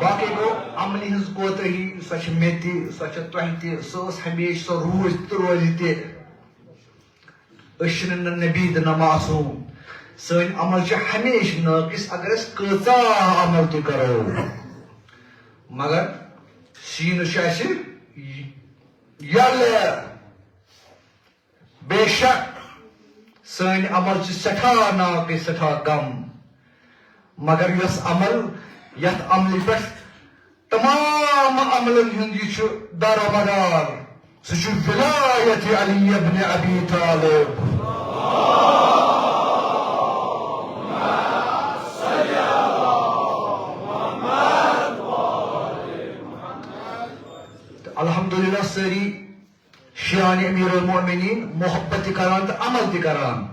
باقٕے گوٚو عملہِ ہٕنٛز کوتٲہی، سۄ چھِ مےٚ تہِ، سۄ چھِ تۄہہِ تہِ، سۄ ٲس ہمیشہِ، سۄ روٗز تہٕ روزِ تہِ۔ أسۍ چھِنہٕ نہ نبی تہٕ نہ معصوم۔ سٲنۍ عمل چھِ ہمیشہِ ناقص، اگر أسۍ کۭژاہ عمل تہِ کرو۔ مگر سیٖنہٕ چھُ اَسہِ یَلہٕ۔ بے شک سٲنۍ عمل چھِ سٮ۪ٹھاہ ناقص، سٮ۪ٹھاہ کم۔ مگر یۄس عمل، یتھ عملہِ پٮ۪ٹھ تمام عملن ہُنٛد یہِ چھُ دارومدار، سُہ چھُ ولایت علی ابن ابی طالب۔ تہٕ الحمدللہ سٲری شیعان امیر المومنین محبت تہِ کران تہٕ عمل تہِ کران۔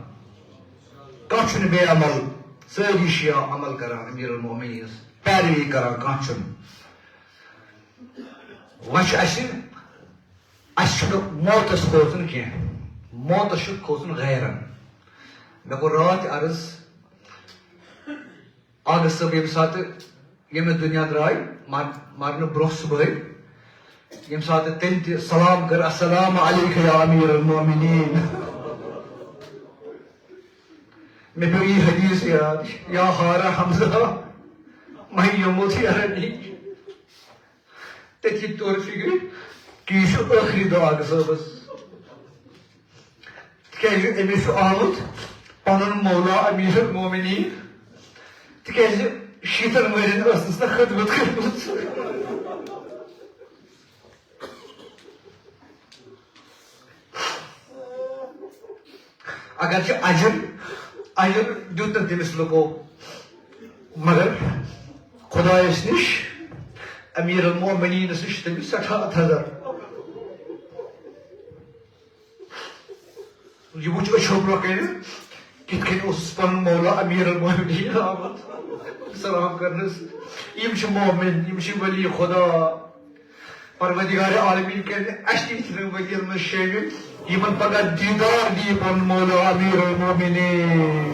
کانٛہہ چھُنہٕ بے عمل، سٲری شیعہ عمل کران امیر المومنینس، پیروی کران، کانٛہہ چھُنہٕ۔ وۄنۍ چھُ اَسہِ، اَسہِ چھُنہٕ موتس کھوژُن کینٛہہ، موتس چھُ کھوژُن غیرن۔ مےٚ کوٚر راتھ تہِ عرض، آغا صٲب ییٚمہِ ساتہٕ ییٚمہِ دُنیا درٛاے، مر-، مرنہٕ برٛونٛہہ صُبحٲے، ییٚمہِ ساتہٕ تٔمۍ تہِ سلام کٔر، "السلام علیک یا امیر المومنین۔" مےٚ پیوٚو یہِ حدیث یاد، "یا ہارا حمزہ، من یموت یرنی۔" تٔتھی توٚر فِکرِ کہِ یہِ چھُ ٲخری دعا آغا صٲبس۔ تِکیٛازِ أمِس چھُ آمُت پنُن مولا امیر المومنین، تِکیٛازِ شیٖتن ؤرین ٲسٕس نہٕ خدمت کٔرمٕژ۔ اگرچہِ اجر، اجر دیُت نہٕ تٔمِس لُکو، مگر خۄدایس نِش، امیر المومنینس نِش چھُ تٔمِس سٮ۪ٹھاہ تھزر۔ یہِ وٕچھ أچھو برونٛہہ کنہِ کِتھ کٔنۍ اوسُس پنُن مولا امیر المومنین آمُت سلام کرنس۔ یِم چھِ مومن، یِم چھِ ولی خدا۔ پروردگار عالمین کرِ اسہِ تہِ یِتھٮ۪ن ولیَن منٛز شٲمِل، یِمن پگاہ دیٖدار دِیہِ پنُن مولا امیر المومنین۔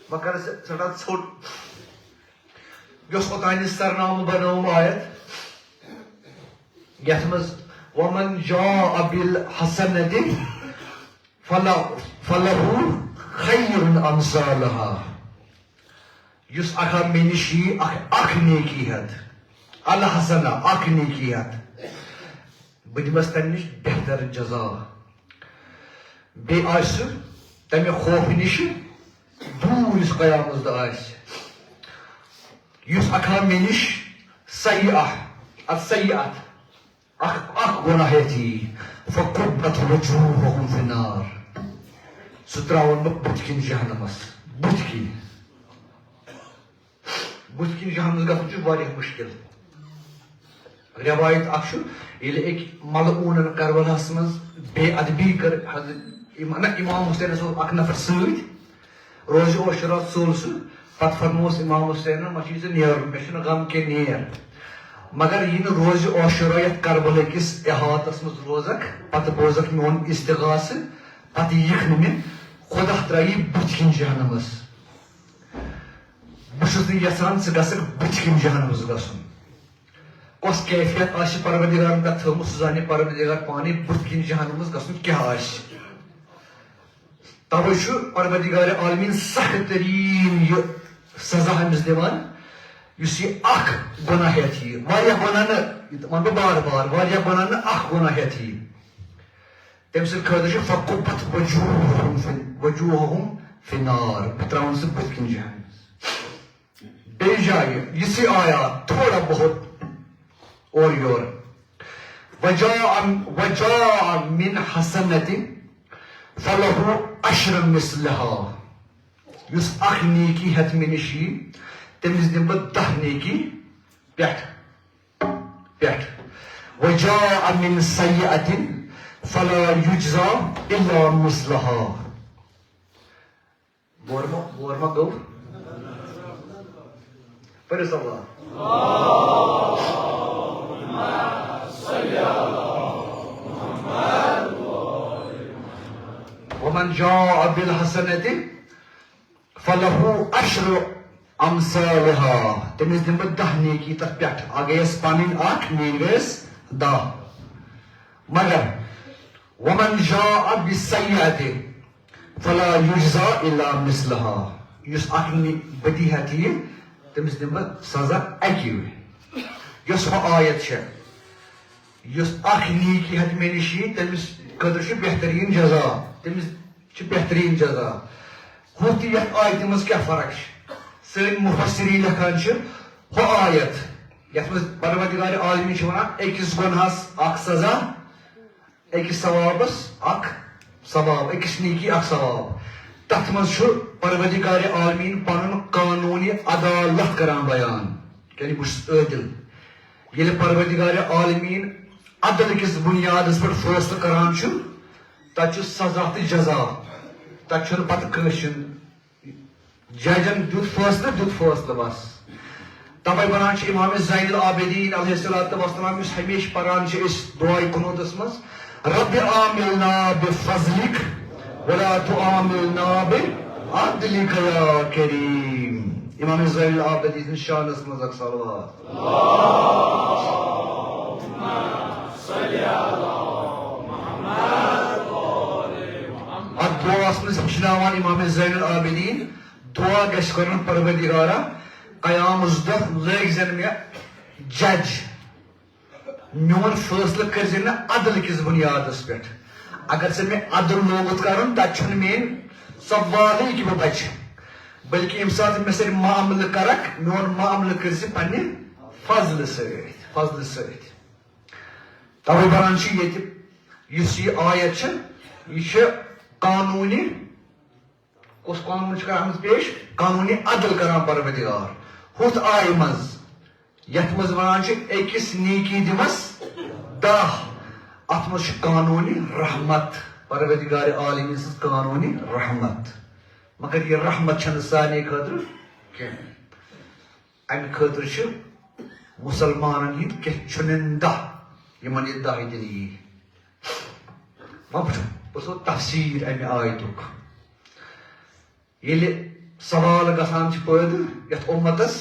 بہٕ کرٕ سٮ۪-، سٮ۪ٹھاہ ژھوٚٹ، یۄس اوٚتانۍ سرنامہٕ بنٲوٕم آیت، یتھ منٛز، "ومن جاء بالحسنة فلہ، فلہ خیر امثالہا"، یُس اکھ مےٚ نِش یی اکھ، اکھ نیکی ہٮ۪تھ، الحسنہ، اکھ نیکی ہٮ۪تھ، بہٕ دِمس تمہِ نِش بہتر جزا۔ بیٚیہِ آسہِ سُہ تمہِ خوفہٕ نِش دوٗر یُس قیامت دۄہ آسہِ۔ یُس اکھ مےٚ نِش سیئہ، اتھ سیئہ اتھ اکھ، اکھ گۄناہ ہٮ۪تھ یی، فَكُبَّتْ وُجُوهُهُمْ فِي النَّارِ۔ سُہ ترٛاوَن بہٕ بُتھِ کِنۍ جہنمس، بُتھِ کِنۍ۔ بُتھِ کِنۍ جہنمس گژھُن چھُ واریاہ مُشکِل۔ رٮ۪وایت اکھ چھُ، ییٚلہِ أکۍ ملعوٗنن کربلاہس منٛز بے ادبی کٔر، حضرت اِم-، نہ، امام حسینس اوس اکھ نفر سۭتۍ، روزِ عاشورا ژوٚل سُہ، پتہٕ فرمووُس امام حسینن، "وۄنۍ چھُے ژےٚ نیرُن، مےٚ چھُنہٕ غم کینٛہہ، نیر۔ مگر یہِ نہٕ روزِ عاشورا یتھ کربلا کِس احاطس منٛز روزکھ، پتہٕ بوزکھ میون استغاثہٕ، پتہٕ یِکھ نہٕ مےٚ، خدا ترٛایی بُتھِ کِنۍ جہنمس۔ بہٕ چھُس نہٕ یژھان ژٕ گژھکھ بُتھِ کِنۍ جہنمس گژھُن۔" کۄس کیفیت آسہِ پروردگارن تتھ تھٲومٕژ، سُہ زانہِ پروردگار پانے بُتھِ کِنۍ جہنمس گژھُن کیٛاہ آسہِ۔ توے چھُ پروردگار عالمین سخت ترین یہِ سزا أمِس دِوان، یُس یہِ اکھ گۄناہ ہٮ۪تھ یی۔ واریاہ گۄناہ نہٕ، یہِ وَنہٕ بہٕ بار بار، واریاہ گۄناہ نہٕ، اکھ گۄناہ ہٮ۪تھ یی۔ تٔمۍ سٕنٛدِ خٲطرٕ چھُ فَكُبَّتْ وُجُوهُهُمْ فِي، وُجُوهُهُمْ فِي النَّارِ۔ بہٕ ترٛاوَن سُہ بُتھِ کِنۍ جہنمس۔ بیٚیہِ جایہِ یِژھٕے آیات تھوڑا بہت اورٕ یورٕ۔ وَجَاءَ، وَجَاءَ مِنْ حَسَنَةٍ فَلَهُ عَشْرُ مِثْلِهَا۔ یُس اکھ نیکی ہٮ۪تھ مےٚ نِش یی، تٔمِس دِمہٕ بہٕ دَہ نیکی پٮ۪ٹھ، پٮ۪ٹھ۔ وجاء من سیئة فلا يجزى إلا مثلها۔ بور ما، بور ما گوٚو؟ پٔرِو سا وار۔ ومن جاء بالحسنة فلہ عشر امثالہا، تٔمِس دِمہٕ بہٕ دَہ نیکی تَتھ پٮ۪ٹھ۔ اَکھ گٔیَس پَنٕنۍ اَکھ، میٛٲنۍ گٔیَس دَہ۔ مگر ومن جاء بالسیئة فلا یجزی الا مثلہا، یُس اَکھ نی-، بدی ہٮ۪تھ یِیہِ، تٔمِس دِمہٕ بہٕ سزا اَکی وِزِ۔ یۄس ہۄ آیت چھےٚ، یُس اَکھ نیکی ہٮ۪تھ مےٚ نِش یِیہِ، تٔمِس خٲطرٕ چھُ بہتریٖن جزا، تٔمِس چھُ بہتریٖن جزا۔ ہُتھ تہٕ یَتھ آیتہِ منٛز کیٛاہ فرق چھِ؟ سٲنۍ مُفسریٖن لیکھان چھِ، ہۄ آیت، یَتھ منٛز پروردگار عالمیٖن چھِ وَنان، أکِس گۄنہَس اَکھ سزا، أکِس ثوابَس اَکھ ثواب، أکِس نیکی اَکھ ثواب۔ تَتھ منٛز چھُ پروردگار عالمیٖن پَنُن قانوٗنی عدالت کران بیان، یعنی بہٕ چھُس عٲدِل۔ ییٚلہِ پروردگار عالمیٖن عدل کِس بُنیادَس پٮ۪ٹھ فٲصلہٕ کران چھُ، تَتہِ چھُ سزا تہٕ جزا، تَتہِ چھُنہٕ پَتہٕ کٲنٛسہِ ہُنٛد۔ ججن دیُت فٲصلہٕ، دیُت فٲصلہٕ بس۔ تَوَے وَنان چھِ امام زین العابدین علیہ الصلوۃ والسلام، یُس ہمیشہِ پَران چھِ أسۍ دُعاے قنوٗتَس منٛز، رب عاملنا بفضلک ولا تعاملنا بعدلک یا کریم۔ امام زین العابدین سٕنٛدِس شانَس منٛز اَکھ صلوات۔ اَتھ دُعاہَس منٛز ہیٚچھناوان امام زین العابدین، دُعا گژھِ کَرُن، پروردگارا، قیامَس دۄہ لٲگۍ زٮ۪ن مےٚ جج، میون فٲصلہٕ کٔرۍ زِ نہٕ عدل کِس بُنیادَس پٮ۪ٹھ۔ اگر ژےٚ مےٚ عدل لوگُتھ کَرُن، تَتہِ چھُنہٕ میٲنۍ سوالٕے کہِ بہٕ بَچہٕ، بلکہِ ییٚمہِ ساتہٕ مےٚ سۭتۍ معاملہٕ کَرَکھ، میون معاملہٕ کٔرۍ زِ پننہِ فضلہٕ سۭتۍ، فضلہٕ سۭتۍ۔ تَوَے وَنان چھِ ییٚتہِ، یُس یہِ آیت چھِ، یہِ چھِ قانوٗنی، کُس قانوٗن چھُ کران اَتھ منٛز پیش؟ قانوٗنی عدل کران پروردگار۔ ہُتھ آیہِ منٛز، یَتھ منٛز وَنان چھِ أکِس نیکی دِمَس دَہ، اَتھ منٛز چھُ قانوٗنی رحمت، پروردگار عالمیٖن سٕنٛز قانوٗنی رحمت۔ مگر یہِ رحمت چھَنہٕ سارنٕے خٲطرٕ کینٛہہ۔ اَمہِ خٲطرٕ چھِ مُسلمانَن ہِنٛدۍ کینٛہہ چُنِندہ، یِمَن یہِ دَہ دِنہٕ یی۔ وۄنۍ وٕچھو، بہٕ وَنو تفسیٖر اَمہِ آیتُک۔ ییٚلہِ سوال گژھان چھِ پٲدٕ یَتھ اُمتَس،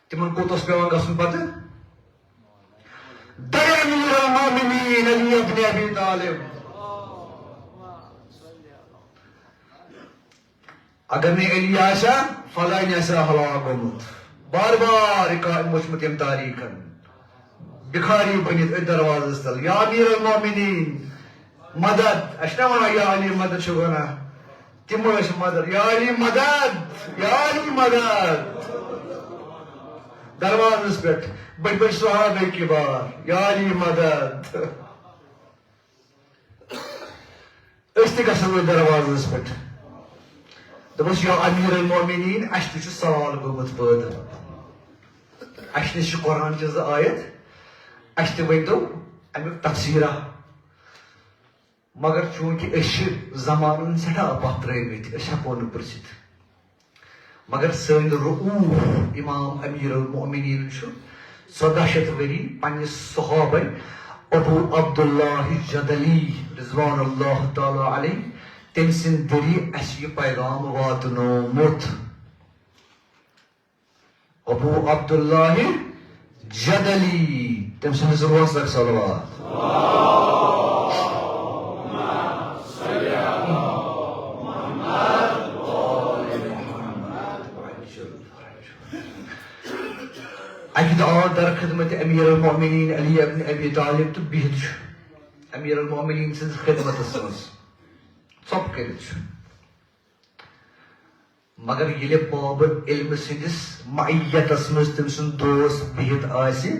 تِمَن کوٚت اوس پٮ۪وان گژھُن پَتہٕ؟ دَے امیر المومنین علی ابن ابی طالب۔ اگر نہٕ علی آسہِ ہا، فلٲنۍ آسہِ ہا ہلاک گوٚمُت۔ بار بار یہِ کامہِ وٕچھمُت ییٚمہِ تاریٖخن۔ بِکھاری بٔنِتھ أتھۍ دروازس تل، یا امیر المومنین، مدد۔ اَسہِ چھِنہ وَنان، یا علی مدد چھِ وَنان۔ تِم ٲسۍ مدد، یا علی مدد، یا علی مدد۔ دروازس پٮ۪ٹھ بٔڑۍ بٔڑۍ صحابہ کبار، یا علی مدد۔ أسۍ تہِ گژھو أتھۍ دروازس پٮ۪ٹھ۔ دوٚپُس، یا امیر المومنین، اَسہِ تہِ چھُ سوال گوٚمُت پٲدٕ۔ اَسہِ نِش چھِ قرآن چہِ زٕ آیت، اَسہِ تہِ ؤنۍتو اَمیُک تفسیٖرا۔ مگر چوٗنٛکہِ أسۍ چھِ زمانن سٮ۪ٹھاہ پتھ ترٲومٕتۍ، أسۍ ہٮ۪کو نہٕ پرژھِتھ۔ مگر سٲنۍ رؤوف امام امیر المؤمنین چھُ ژۄداہ شیٚتھ ؤری پننِس صحابن ابو عبداللہ جدلی رضوان اللہ تعالی علیہ، تٔمۍ سٕنٛدِ ذٔریعہٕ اَسہِ یہِ پیغام واتنومُت۔ ابو عبداللہ جدلی، تٔمۍ سٕنٛدِس روحس لگہِ صلوات۔ اَکہِ دۄہ آو در خدمت امیر المومنین علی ابن ابی طالب تہٕ بِہِتھ چھُ امیر المومنین سٕنٛزِ خدمتس منٛز ژۄپہٕ کٔرِتھ چھُ۔ مگر ییٚلہِ باب علمہٕ سٕنٛدِس معیتس منٛز تٔمۍ سُنٛد دوست بِہِتھ آسہِ،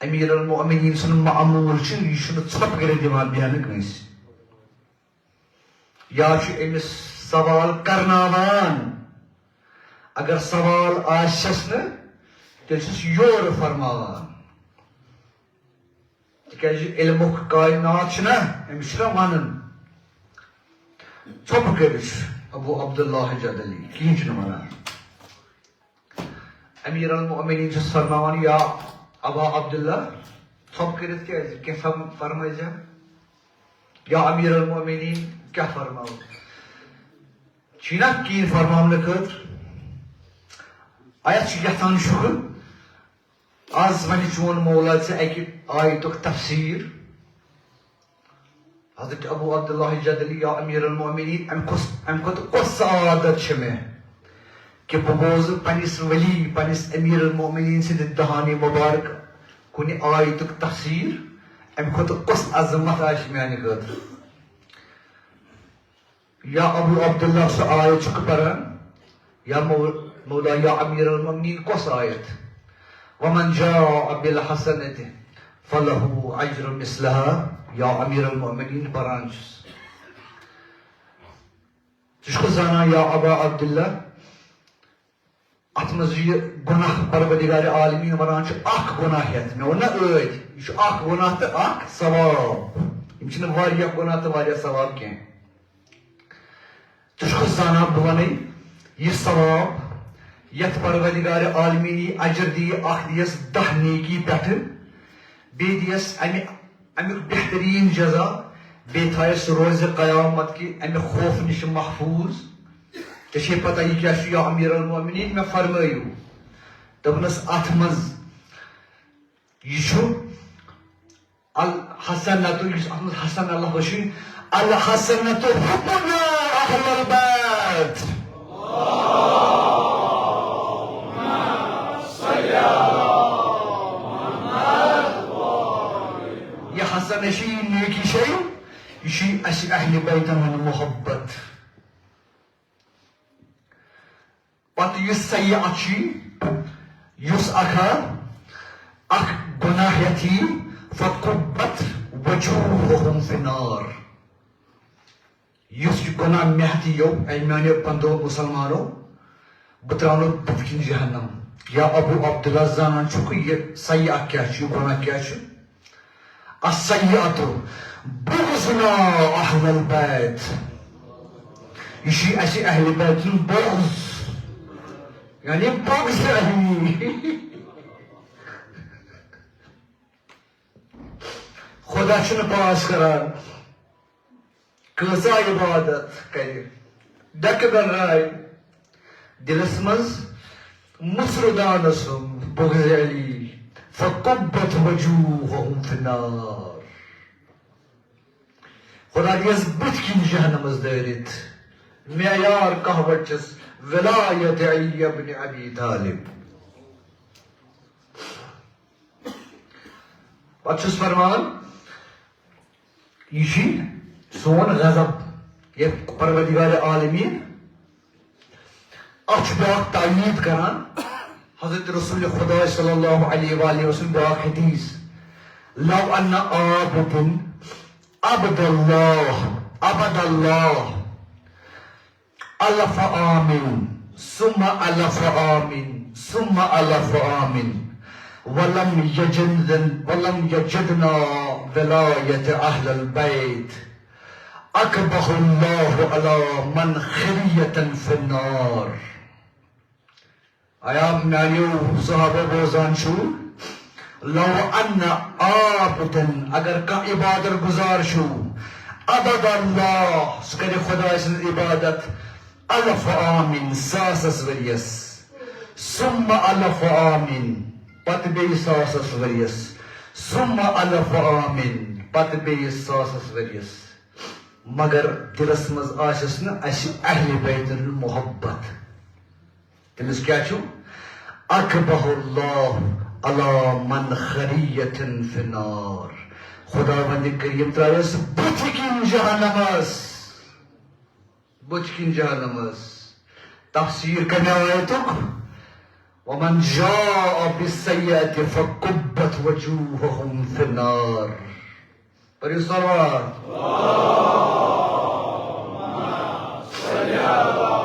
امیر المومنین سُنٛد معموٗل چھُ، یہِ چھُنہٕ ژھۄپہٕ کٔرِتھ دِوان بیٚہنہٕ کٲنٛسہِ۔ یا چھُ أمِس سوال کرناوان۔ اگر سوال آسٮ۪س نہٕ، تیٚلہِ چھُس یورٕ فرماوان۔ تِکیٛازِ علمُک کائنات چھُنہ، أمِس چھُنہ ونان۔ ژھۄپہٕ کٔرِتھ چھُ ابو عبداللہ جدلی کِہیٖنۍ چھُنہٕ ونان۔ امیر المؤمنین چھُس فرماوان، یا ابا عبداللہ، ژھۄپہٕ کٔرِتھ کیٛازِ؟ کینٛژھا فرمٲیزِ۔ یا امیر المؤمنین، کیٛاہ فرماوو؟ چھُے نا کِہیٖنۍ فرماونہٕ خٲطرٕ؟ آیا ژٕ چھُکھ یژھان شُکر؟ از ونہِ چون مولا ژےٚ اکہِ آیتُک تفسیٖر۔ حضرت ابو عبداللہ جدلی، یا امیر المؤمنین، امہِ کُس، امہِ کھۄتہٕ کۄس سعادت چھِ مےٚ کہِ بہٕ بوزٕ پننِس ولی، پننِس امیر المؤمنین سٕنٛدِ دہانِ مبارک کُنہِ آیتُک تفسیٖر؟ امہِ کھۄتہٕ کۄس عظمت آسہِ میانہِ خٲطرٕ؟ یا ابو عبداللہ، سُہ آیت چھُکھ پران؟ یا مو-، مولا، یا امیر المؤمنین، کۄس آیت؟ ومن جاء بالحسنة فله اجر مثلها، یا امیر المؤمنین، پران چھُس۔ ژٕ چھُکھ زانان یا ابا عبداللہ، اتھ منٛز یہِ گۄناہ پروردگار عالمین ونان چھُ اکھ گۄناہ ہٮ۪تھ، مےٚ ووٚن نہ ٲدۍ، یہِ چھُ اکھ گۄناہ تہٕ اکھ ثواب۔ یِم چھِنہٕ واریاہ گۄناہ تہٕ واریاہ ثواب کینٛہہ۔ ژٕ چھُکھ زانان، بہٕ وَنَے یہِ ثواب، یَتھ پروردگار عالمین یہِ اجر دِیہِ، اکھ دِیَس دَہ نیکی پٮ۪ٹھٕ، بیٚیہِ دِیَس اَمہِ، اَمیُک بہتریٖن جزا، بیٚیہِ تھایَس روزِ قیامت کہِ اَمہِ خوف نِش محفوٗظ۔ ژےٚ چھے پتہ یہِ کیٛاہ چھُ یا امیر المؤمنین؟ مےٚ فرمٲیِو۔ دوٚپنَس، اَتھ منٛز یہِ چھُ الحسنۃ، یُس اَتھ منٛز حسنہ لفظ چھُ، الحسنۃ حبنا اہل البیت۔ یہِ حسنہ چھِ، یہِ نیکی چھِ، یہِ چھِ اَسہِ اہل بیتَن ہُنٛد محبت۔ پتہٕ یُس سیئہ چھُ، یُس اکھ، اکھ گۄناہ ہٮ۪تھ یی، فَكُبَّتْ وُجُوهُهُمْ فِي النَّارِ۔ یُس یہِ گۄناہ مےٚ ہٮ۪تھ یِیو، اے میانیو بندو مسلمانو، بہٕ تراونہٕ بُتھِ کِنۍ جہنم۔ یا ابو عبداللہ، زانان چھُکھ یہِ سیئہ کیٛاہ چھُ، یہِ گۄناہ کیٛاہ چھُ؟ السیئۃ بغضنا اہل البیت۔ یہِ چھُ اَسہِ اہل بیت ہُنٛد بغض، یعنی بغض اہلی۔ خدا چھُنہٕ پاس کران، کۭژاہ عبادت کرِ، ڈکہٕ گنڈرایہِ۔ دِلس منٛز مُسرٕ دانہٕ سُنٛد بغض علی، فَكُبَّتْ وُجُوهُهُمْ فِي النَّارِ۔ خدا دِیَس بُتھِ کِنۍ جہنمس دٲرِتھ۔ معیار کہوت چھس ولایت علی ابن ابی طالب۔ پتہٕ چھُس فرمان، یہِ چھُ سون غضب، یہِ پروردگار عالمین۔ اتھ چھُ بیاکھ تایید کران حضرت رسول خدا صلی اللہ علیہ وآلہ وسلم، بیاکھ حدیث، لو ان عابدن عبد اللہ، عبد اللہ الف آمین، ثم الف آمین، ثم الف آمین، ولم یجدن، ولم یجدنا ولایت اہل البیت، اکبہ اللہ علی من خریۃ فی النار۔ آیا میانیو صحابہ بوزان چھُو؟ لو ان عابدن، اگر کانٛہہ عبادت گزار چھُو، عبد اللہ، سُہ کرِ خداے سٕنٛز عبادت، الف آمین، ساسس ؤرِیس، ثم الف آمین، پتہٕ بیٚیہِ ساسس ؤرِیس، ثم الف آمین، پتہٕ بیٚیہِ ساسس ؤرِیس، مگر دِلس منٛز آسٮ۪س نہٕ اَسہِ اہل بیتن ہُنٛد محبت۔ تٔمِس کیٛاہ چھُ؟ اکبہ اللہ علی من خریۃ فی النار۔ خداوند کریم ترٛایس بُتھِ کِنۍ جہنمس۔ بُتھِ کِنۍ جہنمس۔ تفسیر کمہِ آیتُک؟ ومن جاء بالسیئۃ فکبت وجوہہم فی النار۔ پٔرِو صلوات۔ صل على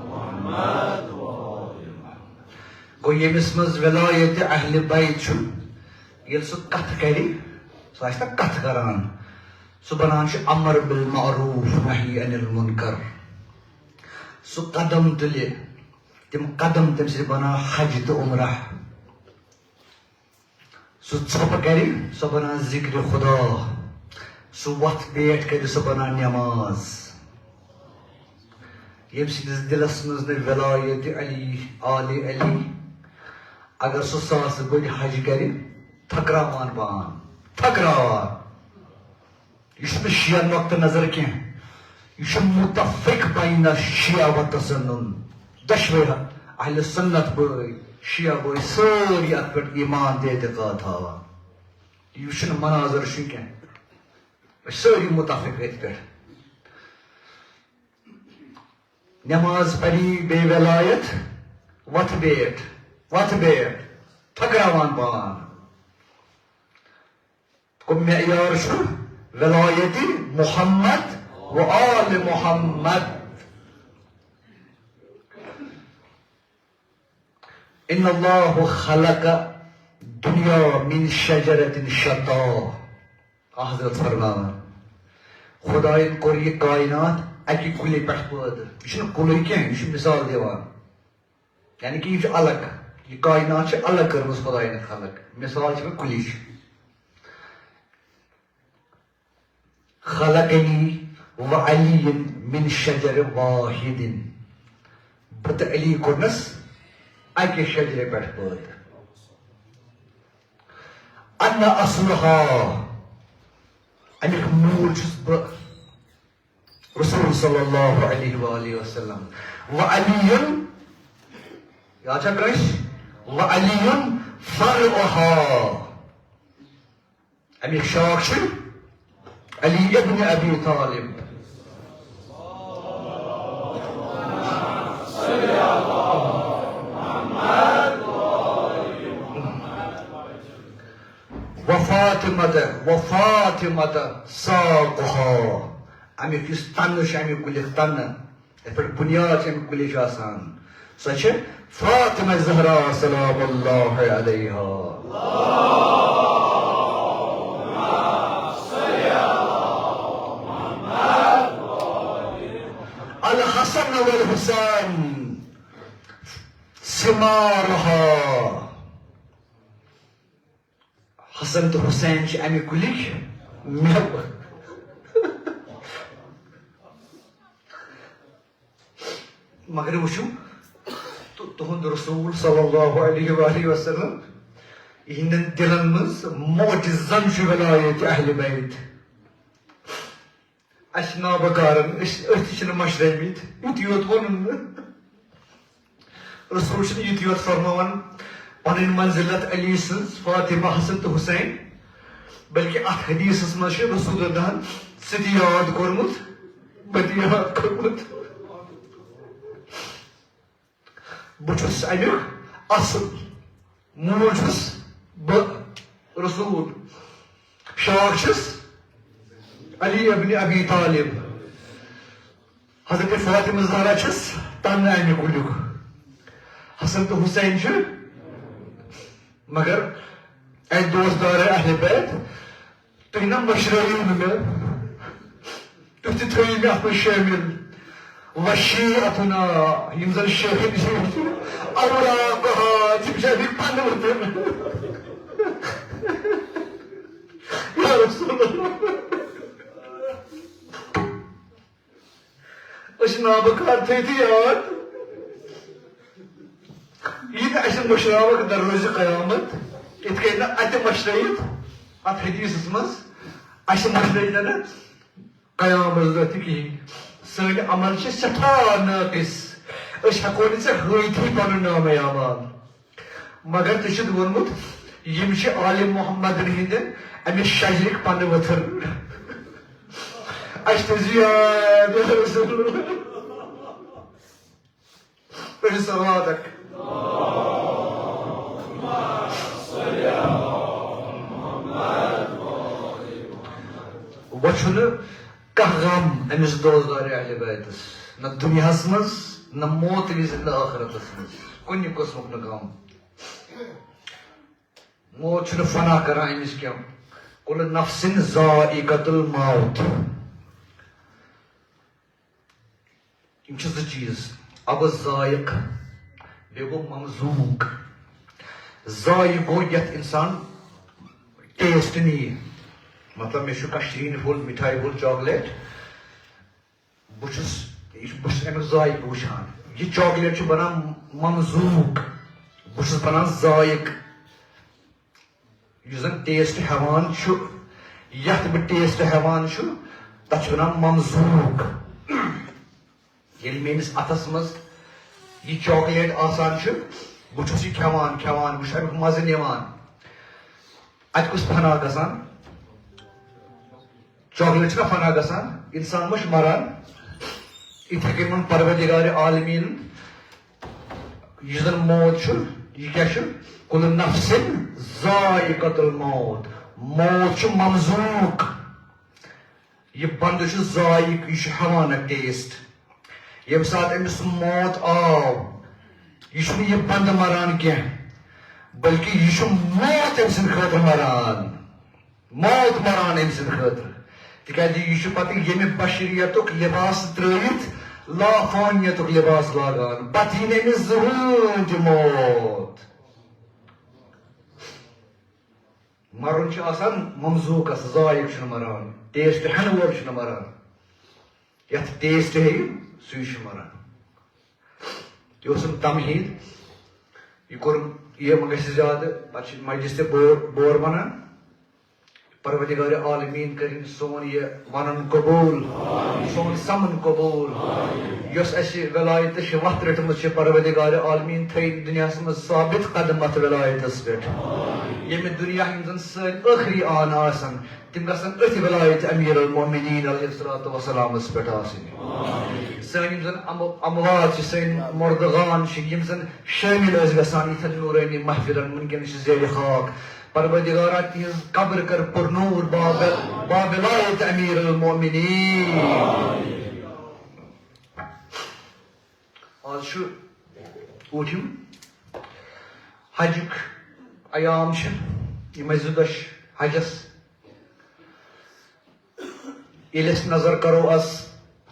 محمد وآل محمد. گوٚو ییٚمِس منٛز ولایت اہل بیت چھُ، ییٚلہِ سُہ کتھ کرِ، سُہ آسہِ نہ کتھ کران، سُہ بنان چھُ امر بالمعروف نہی عن المنکر۔ سُہ قدم تُلہِ، تِم قدم تٔمۍ سۭتۍ بنان حج تہٕ عمرہ۔ سُہ ژھۄپہٕ کرِ، سۄ بنان ذکر خدا۔ سُہ وتھ بیٹھ کرِ، سۄ بنان نماز۔ ییٚمہِ سٕنٛدِس دِلس منٛز نہٕ ولایت علی، آل علی، اگر سُہ ساسہٕ بٔدۍ حج کرِ، تھکراوان پان، تھکراوان۔ یہِ چھُنہٕ شیعہ نقطہٕ نظر کینٛہہ، یہِ چھُ متفق بین شیعہ و تسنن۔ دۄشوے اہل سنت بٲے، شیعہ بٲے، سٲری اتھ پٮ۪ٹھ ایمان تہٕ اعتقاد تھاوان۔ یہِ چھُنہٕ مناظر چھُ کینٛہہ، أسۍ سٲری متفق أتھۍ پٮ۪ٹھ۔ نماز پری بے ولایت، وتھ بیٹھ، وتھ بیٹھ، تھکراوان پان۔ گوٚو معیار چھُ ولایت محمد و آل محمد۔ ان اللہ خلق دنیا من شجرۃ شتیٰ۔ آ حضرت فرماوان، خدایَن کوٚر یہِ کائنات اَکہِ کُلہِ پٮ۪ٹھ پٲدٕ۔ یہِ چھُنہٕ کُلُے کینٛہہ، یہِ چھُ مثال دِوان۔ یعنی کہ یہِ چھُ الگ، یہِ کائنات چھِ الگ کٔرمٕژ خدایَن خلق۔ مثال چھِ مےٚ کُلِچ۔ خلقنی و علی من شجر واحد۔ بہٕ تہٕ علی کوٚرنَس اَکہِ شجرِ پٮ۪ٹھ پٲدٕ۔ انا اصلها، امیُک موٗل چھُس بہٕ، رسول صلی اللہ علیہ وآلہ وسلم۔ و علی، یاد چھا کٲنٛسہِ؟ و علی فرعها، امیُک شاخ چھُ علی ابن ابی طالب۔ و فاطمہ، و فاطمہ ساقها، امیُک یُس تنہٕ چھُ، امیُک کُلیُک تنہٕ، یتھ پٮ۪ٹھ بُنیاد چھِ اَمہِ کُلِچ آسان، سۄ چھِ فاطمہ زہرا سلام اللہ علیہا۔ الحسن والحسین ثمارها۔ حسن تہٕ حسین چھِ اَمہِ کُلِکۍ مٮ۪وٕ۔ مگر وٕچھِو، تہٕ تُہُنٛد رسول صلی اللہ علیہ وآلہ وسلم، یِہِنٛدٮ۪ن دِلن منٛز معجزن چھُ ولایت اہل بیت۔ اَسہِ چھِ نابکارن، أسۍ، أسۍ تہِ چھِنہٕ مٔشرٲومٕتۍ، یُتُے یوت ووٚنُن نہٕ۔ رسول چھُنہٕ یُتُے یوت فرماوان پنٕنۍ منزلت علی سٕنٛز، فاطمہ، حسن تہٕ حسین، بلکہِ اتھ حدیثس منٛز چھُ رسول اللہن سُہ تہِ یاد کوٚرمُت، بہٕ تہِ یاد کوٚرمُت۔ بہٕ چھُس امیُک اصل، مول چھُس بہٕ رسول، شاخ چھُس علی ابن ابی طالب۔ حضرت فاطمہ زہرا چھس تنہٕ امہِ کُلیُک۔ حسن تہٕ حسین چھِ، مگر اے دوستار اہل بیت، تُہۍ نہ مٔشرٲیِو نہٕ مےٚ، تُہۍ تہِ تھٲیِو مےٚ اتھ منٛز شٲمِل۔ وشیعتنا، یِم زن شٲمِل چھِ، اوراقها، تِم چھِ اَمِکۍ پنہٕ ؤتھٕر۔ یا رسول اللہ۔ أسۍ چھِ نابکار، تھٲیِو تُہۍ یاد۔ یہِ تہِ اَسہِ مٔشراوَکھ در روزِ قیامت، یِتھ کٔنۍ نہٕ اَتہِ مٔشرٲیِتھ اَتھ حدیٖثَس منٛز اَسہِ مٔشرٲیِتھ نہٕ قیامت دۄہ تہِ کِہیٖنۍ۔ سٲنۍ عمل چھِ سٮ۪ٹھاہ ناقص، أسۍ ہٮ۪کو نہٕ ژےٚ ہٲوتھٕے پَنُن نامہ اعمال۔ مگر ژےٚ چھُتھ ووٚنمُت، یِم چھِ آلِ محمدن ہٕنٛدٮ۪ن اَمہِ شجرٕکۍ پنہٕ ؤتھٕر۔ اَسہِ تھٲیزِ یاد، یا رسول اللہ۔ پٔرِو صلوات اکھ۔ وۄنۍ چھُنہٕ کانٛہہ غم أمِس دوستدارِ اہلِ بیتس، نہ دُنیاہس منٛز، نہ موتہٕ وِزِ، نہ ٲخرتس منٛز، کُنہِ قٕسمُک نہٕ غم۔ موت چھُنہٕ فنا کران أمِس کینٛہہ۔ کُلُ نفسٍ ذائقۃ الموت۔ یِم چھِ زٕ چیٖز، اَکھ گوٚو ذائق، بیٚیہِ گوٚو ممذوق۔ ذائق گوٚو یَتھ اِنسان ٹیسٹ نِیہِ، مطلب، مےٚ چھُ کشریٖنہِ پھوٚل، مِٹھایہِ پھوٚل، چاکلیٹ، بہٕ چھُس، یہِ چھُ، بہٕ چھُس اَمیُک ذائقہٕ وٕچھان۔ یہِ چاکلیٹ چھُ بَنان ممذوق، بہٕ چھُس بَنان ذائق۔ یُس زَن ٹیسٹ ہٮ۪وان چھُ، یَتھ بہٕ ٹیسٹ ہٮ۪وان چھُ، تَتھ چھِ وَنان ممذوق۔ ییٚلہِ میٛٲنِس اَتھَس منٛز یہِ چاکلیٹ آسان چھُ، بہٕ چھُس یہِ کھٮ۪وان، کھٮ۪وان، بہٕ چھُس اَمیُک مَزٕ نِوان۔ اَتہِ کُس فنا گژھان؟ چاکلیٹ چھُنہ فنا گژھان؟ اِنسان ما چھُ مَران؟ یِتھَے کٔنۍ ووٚن پروردگار عالمیٖن، یُس زَن موت چھُ، یہِ کیٛاہ چھُ؟ کُلُ نفسٍ ذائقۃ الموت۔ موت چھُ ممذوق۔ یہِ بندٕ چھُ ذائق، یہِ چھُ ہٮ۪وان اَتھ ٹیسٹ۔ ییٚمہِ ساتہٕ أمِس موت آو، یہِ چھُنہٕ یہِ بندٕ مَران کینٛہہ، بلکہِ یہِ چھُ موت أمۍ سٕنٛدِ خٲطرٕ مَران۔ موت مَران أمۍ سٕنٛدِ خٲطرٕ۔ تِکیٛازِ یہِ چھُ پتہٕ ییٚمہِ بشریتُک لباس ترٛٲوِتھ لافانیتُک لباس لاگان۔ پتہٕ یی نہٕ أمِس زٕہٕنۍ تہِ موت۔ مَرُن چھُ آسان ممذوقس، ذائق چھُنہٕ مَران، ٹیسٹ ہٮ۪نہٕ وول چھُنہٕ مَران۔ یَتھ ٹیسٹ ہیٚیہِ، سُے چھُ مَران۔ یہِ اوسُم تمہیٖد۔ یہِ کوٚر، یہِ مہ گژھِ زیادٕ، پتہٕ چھِ مجلس تہِ بور، بور بنان۔ پروردگار عالمیٖن کٔرِنۍ سون یہِ وَنُن قبوٗل، سون سَمُن قبوٗل۔ یۄس اَسہِ ولایتٕچ وَتھ رٔٹمٕژ چھِ، پروردگار عالمیٖن تھٲیِن دُنیاہَس منٛز ثابت قدم اَتھ ولایتَس پٮ۪ٹھ۔ ییٚمہِ دُنیا یِم زَن سٲنۍ ٲخری آن آسَن، تِم گژھن أتھۍ ولایت امیر المومنین علیہ الصلوۃ والسلامس پٮ۪ٹھ آسٕنۍ۔ سٲنۍ یِم زن ام-، اموات چھِ، سٲنۍ مردگان چھِ، یِم زن شٲمِل ٲسۍ گژھان یِتھٮ۪ن نورٲنی محفلن، وٕنکیٚنس چھِ زیر خاک۔ پروردگارا، تِہنٛز قبر کر پر نور با-، با ولایت امیر المومنین۔ آز چھُ اوٗٹھِم حجُک ایام چھِ، یِمے زٕ دۄہ چھِ حجس۔ ییٚلہِ أسۍ نظر کرو از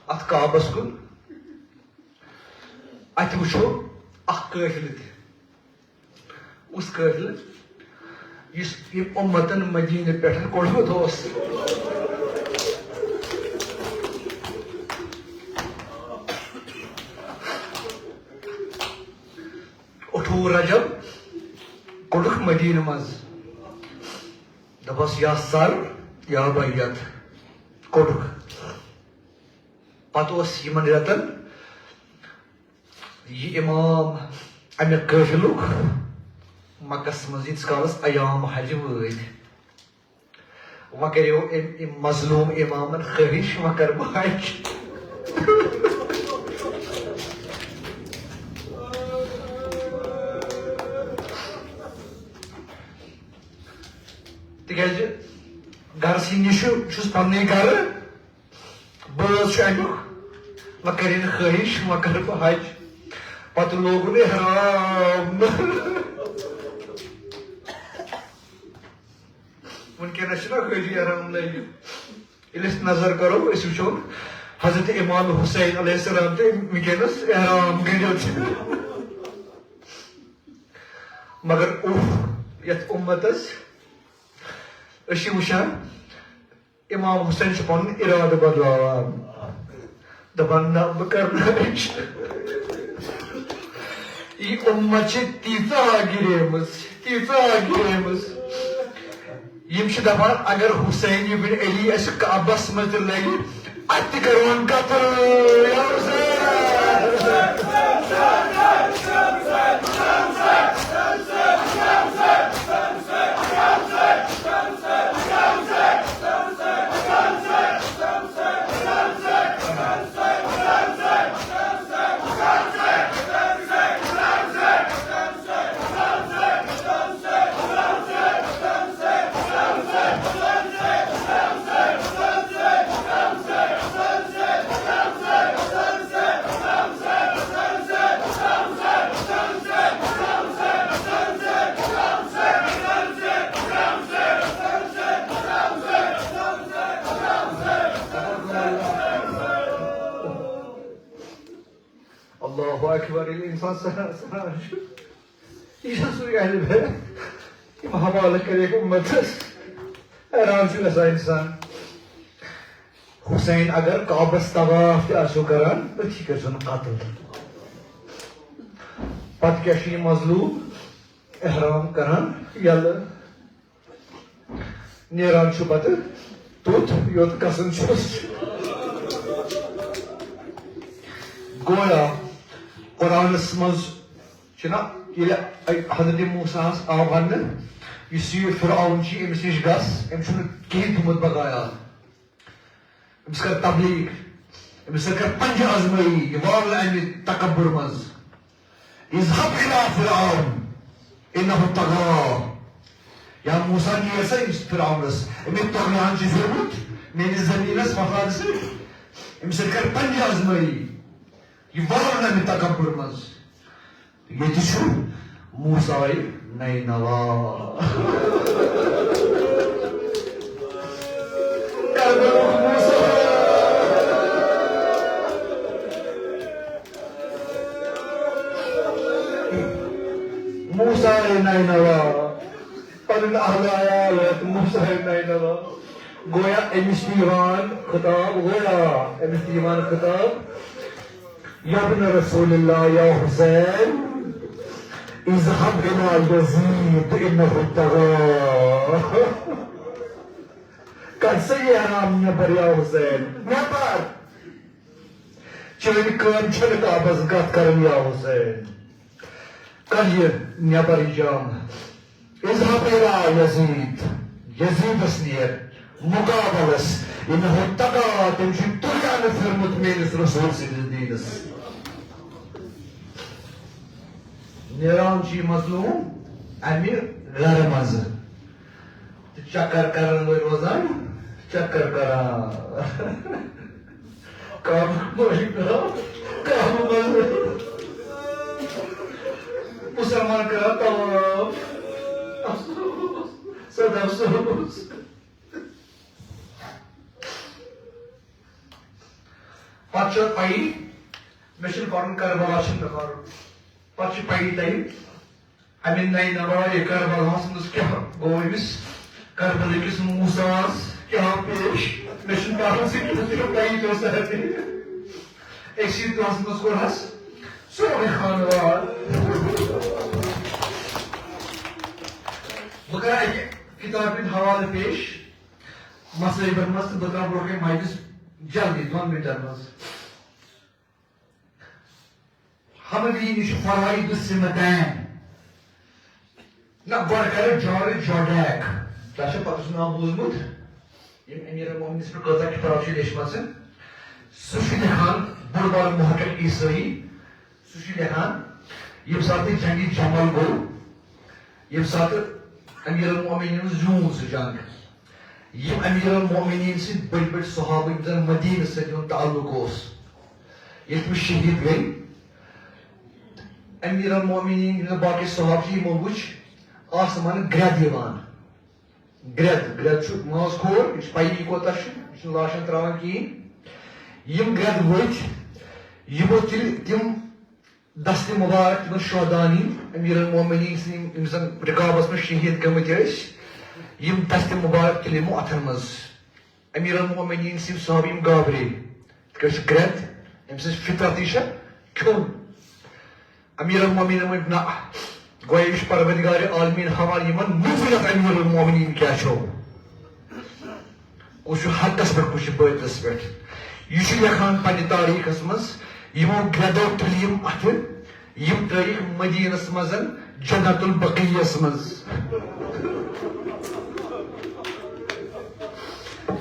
اتھ کعبس کُن، اتہِ وٕچھو اکھ قٲفلہٕ تہِ۔ کُس قٲفلہٕ؟ یُس یہِ اُمتن مدینہٕ پٮ۪ٹھ کوٚڑمُت اوس۔ اَٹھووُہ رجب کوٚڑُکھ مدینہٕ منٛز۔ دوٚپُس، یا سر، یا بیت، کوٚڑُکھ۔ پتہٕ اوس یِمن رٮ۪تن یہِ امام امہِ قٲفلُک مکس منٛز ییٖتِس کالس ایام حج وٲتۍ۔ وۄنۍ کریو أمۍ، أمۍ مظلوم امامن خٲہِش، وۄنۍ کرٕ بہٕ حج۔ تِکیازِ گرسٕے نِش چھُ، چھُس پننُے گرٕ۔ بٲژ چھُ اَمیُک، وۄنۍ کَرِ نہٕ خٲہِش، وۄنۍ کَرٕ بہٕ حج۔ پَتہٕ لوگُن احرام۔ وٕنکیٚنَس چھُنہ حٲجی احرام لٲگِتھ۔ ییٚلہِ أسۍ نظر کَرو، أسۍ وٕچھو حضرت امام حسین علیہ السلام تہٕ وٕنکیٚنَس احرام کٔرِتھ۔ مگر اوف، یتھ امتس أسۍ چھِ وٕچھان، امام حسین چھُ پنُن ارادٕ بدلاوان، دپان، نہ، بہٕ کرٕ نہٕ۔ یہِ امت چھِ تیٖژاہ گِریمٕژ، تیٖژاہ گِریمٕژ۔ یِم چھِ دپان، اگر حسین ابن علی اسہِ کعبس منٛز تہِ لگہِ، اتہِ تہِ کرون قتل۔ یا حسین! اللہ اکبر، ییٚلہِ انسان سران سران چھُ، یہِ چھُ سُے اہل بیت، یِم حوالہٕ کٔرِکھ امتس۔ حیران چھُ گژھان انسان۔ حسین اگر کعبس طواف تہِ آسیو کران، أتھی کٔرۍزیون قتل۔ پتہٕ کیٛاہ چھُ یہِ مظلوم احرام کران یلہٕ؟ نیران چھُ پتہٕ توٚت، یوٚت گژھُن چھُس۔ گویا قرآنس منٛز چھُنہ، ییٚلہِ حضرت موسیٰ ہس آو وننہٕ، یُس یہِ فرعون چھُ، أمِس نِش گژھ، أمۍ چھُنہٕ کِہیٖنۍ تھوٚمُت بقایا۔ أمِس کر تبلیغ، أمِس سۭتۍ کر پنجہِ آزمٲیی، یہِ وال نہٕ امہِ تکبر منٛز۔ اذهب الى فرعون انه طغى۔ یا موسیٰ، نیر سا أمِس فرعونس، أمۍ طغیان چھُ پھیوٚرمُت میٲنِس زٔمیٖنس مفاد سۭتۍ۔ أمِس سۭتۍ کر پنجہِ آزمٲیی، یہِ وال نہٕ امہِ تکبر منٛز۔ ییٚتہِ چھُ موسیٰ نینوا۔ کربلُک موسیٰ۔ موسیٰ نینوا۔ پنُن اہل عیال ہٮ۪تھ موسیٰ نینوا۔ گویا أمِس چھُ یِوان خطاب، گویا أمِس چھُ یِوان خطاب۔ يا ابن رسول الله، يا حسين، اذهب إلى يزيد إنه طغى۔ کڑ سا یہِ حرام نٮ۪بر یا حسین، نٮ۪بر۔ چٲنۍ کٲم چھنہٕ کعبس گتھ کرٕنۍ یا حسین۔ کڑ یہِ نٮ۪بر یہِ جام۔ اذهب إلى يزيد، یزیدس نیر مقابلس، انه طغى، تٔمۍ چھُ طغیانہٕ پھیوٚرمُت میٲنِس رسول سٕنٛدِس دیٖنس۔ نیران چھُ یہِ مظلوم امہِ گرٕ منٛزٕ۔ تہٕ چکر کرن وٲلۍ روزان چکر کران۔ کعبہٕ مٲلِک درٛاو کعبہٕ منٛز۔ مُسلمان کران طواف۔ افسوس، سخ افسوس۔ پتہٕ چھِ پَیی، مےٚ چھُنہٕ پَرُن، کربلا چھُنہٕ مےٚ پَرُن۔ پتہٕ چھِ پَیی تۄہہِ، امہِ نینوا یہِ کربلاہس منٛز کیٛاہ گوٚو أمِس، کربلہٕ کِس موسیٰ ہس کیٛاہ پیش، مےٚ چھُنہٕ پَرُن سُہ کینٛہہ، سُہ چھُ پَیی تۄہہِ سارنٕے۔ أکسٕے دۄہس منٛز کوٚر حظ سورُے خانوار۔ بہٕ کرٕ اَکہِ کِتابہِ ہُنٛد حوالہٕ پیش مصٲیبن منٛز تہٕ بہٕ ترٛاوٕ برٛونٛہہ کَنہِ مایکس جلدی دۄن مِنٹن منٛز۔ حمدی نِش فرائد السمتین۔ نہ، گۄڈٕ کرو جارج جوڈیک۔ تۄہہِ چھا پتہ سُہ ناو بوٗزمُت؟ ییٚمۍ امیر المومنین پٮ۪ٹھ کۭژاہ کِتاب چھِ لیچھمژٕ۔ سُہ چھُ لیکھان، بوٚڑ بار محقق عیسٲیی۔ سُہ چھُ لیکھان، ییٚمہِ ساتہٕ جنگِ جمل گوٚو، ییٚمہِ ساتہٕ امیر المومنین زیوٗن سُہ جنگ، یِم امیر المومنین سٕنٛدۍ بٔڑۍ بٔڑۍ صحابہٕ، یِم زن مدینس سۭتۍ یِہُنٛد تعلق اوس، ییٚلہِ تِم شہید گٔے، امیر المومنین یِم زن باقٕے صحابہٕ چھِ، یِمو وٕچھ آسمانہٕ گرٛٮ۪د یِوان۔ گرٛٮ۪د، گرٛٮ۪د چھُ ماز کھور، یہِ چھُ پَیی کوتاہ چھُ، یہِ چھُنہٕ لاشَن ترٛاوان کِہیٖنۍ۔ یِم گرٛٮ۪د ؤتھۍ، یِمو تیٚلہِ تِم دستِ مبارک تِمن شہداہن ہٕنٛدۍ، امیر المومنین سٕنٛدۍ، یِم زن رکابس منٛز شہید گٔمٕتۍ ٲسۍ، یِم دستِ مبارک تُلۍ یِمو اتھن منٛز۔ امیر المومنین سٕنٛدۍ صحابہٕ یِم گابرے، تِکیازِ چھُ گرٛٮ۪تھ، أمۍ سٕنٛز فطرتٕے چھےٚ کھیوٚن۔ امیر المومنین ؤنۍ، نہ، گویا یہِ چھُ پروردگار عالمین ہاوان یِمن مُفلت امیر المومنین کیٛاہ چھو۔ کُس چھُ حقس پٮ۪ٹھ، کُس چھُ باطلس پٮ۪ٹھ۔ یہِ چھُ لیکھان پننہِ تاریخس منٛز، یِمو گرٛٮ۪دو تُلۍ یِم اتھٕ، یِم ترٲیِکھ مدیٖنس منٛز جنت البقیعس منٛز۔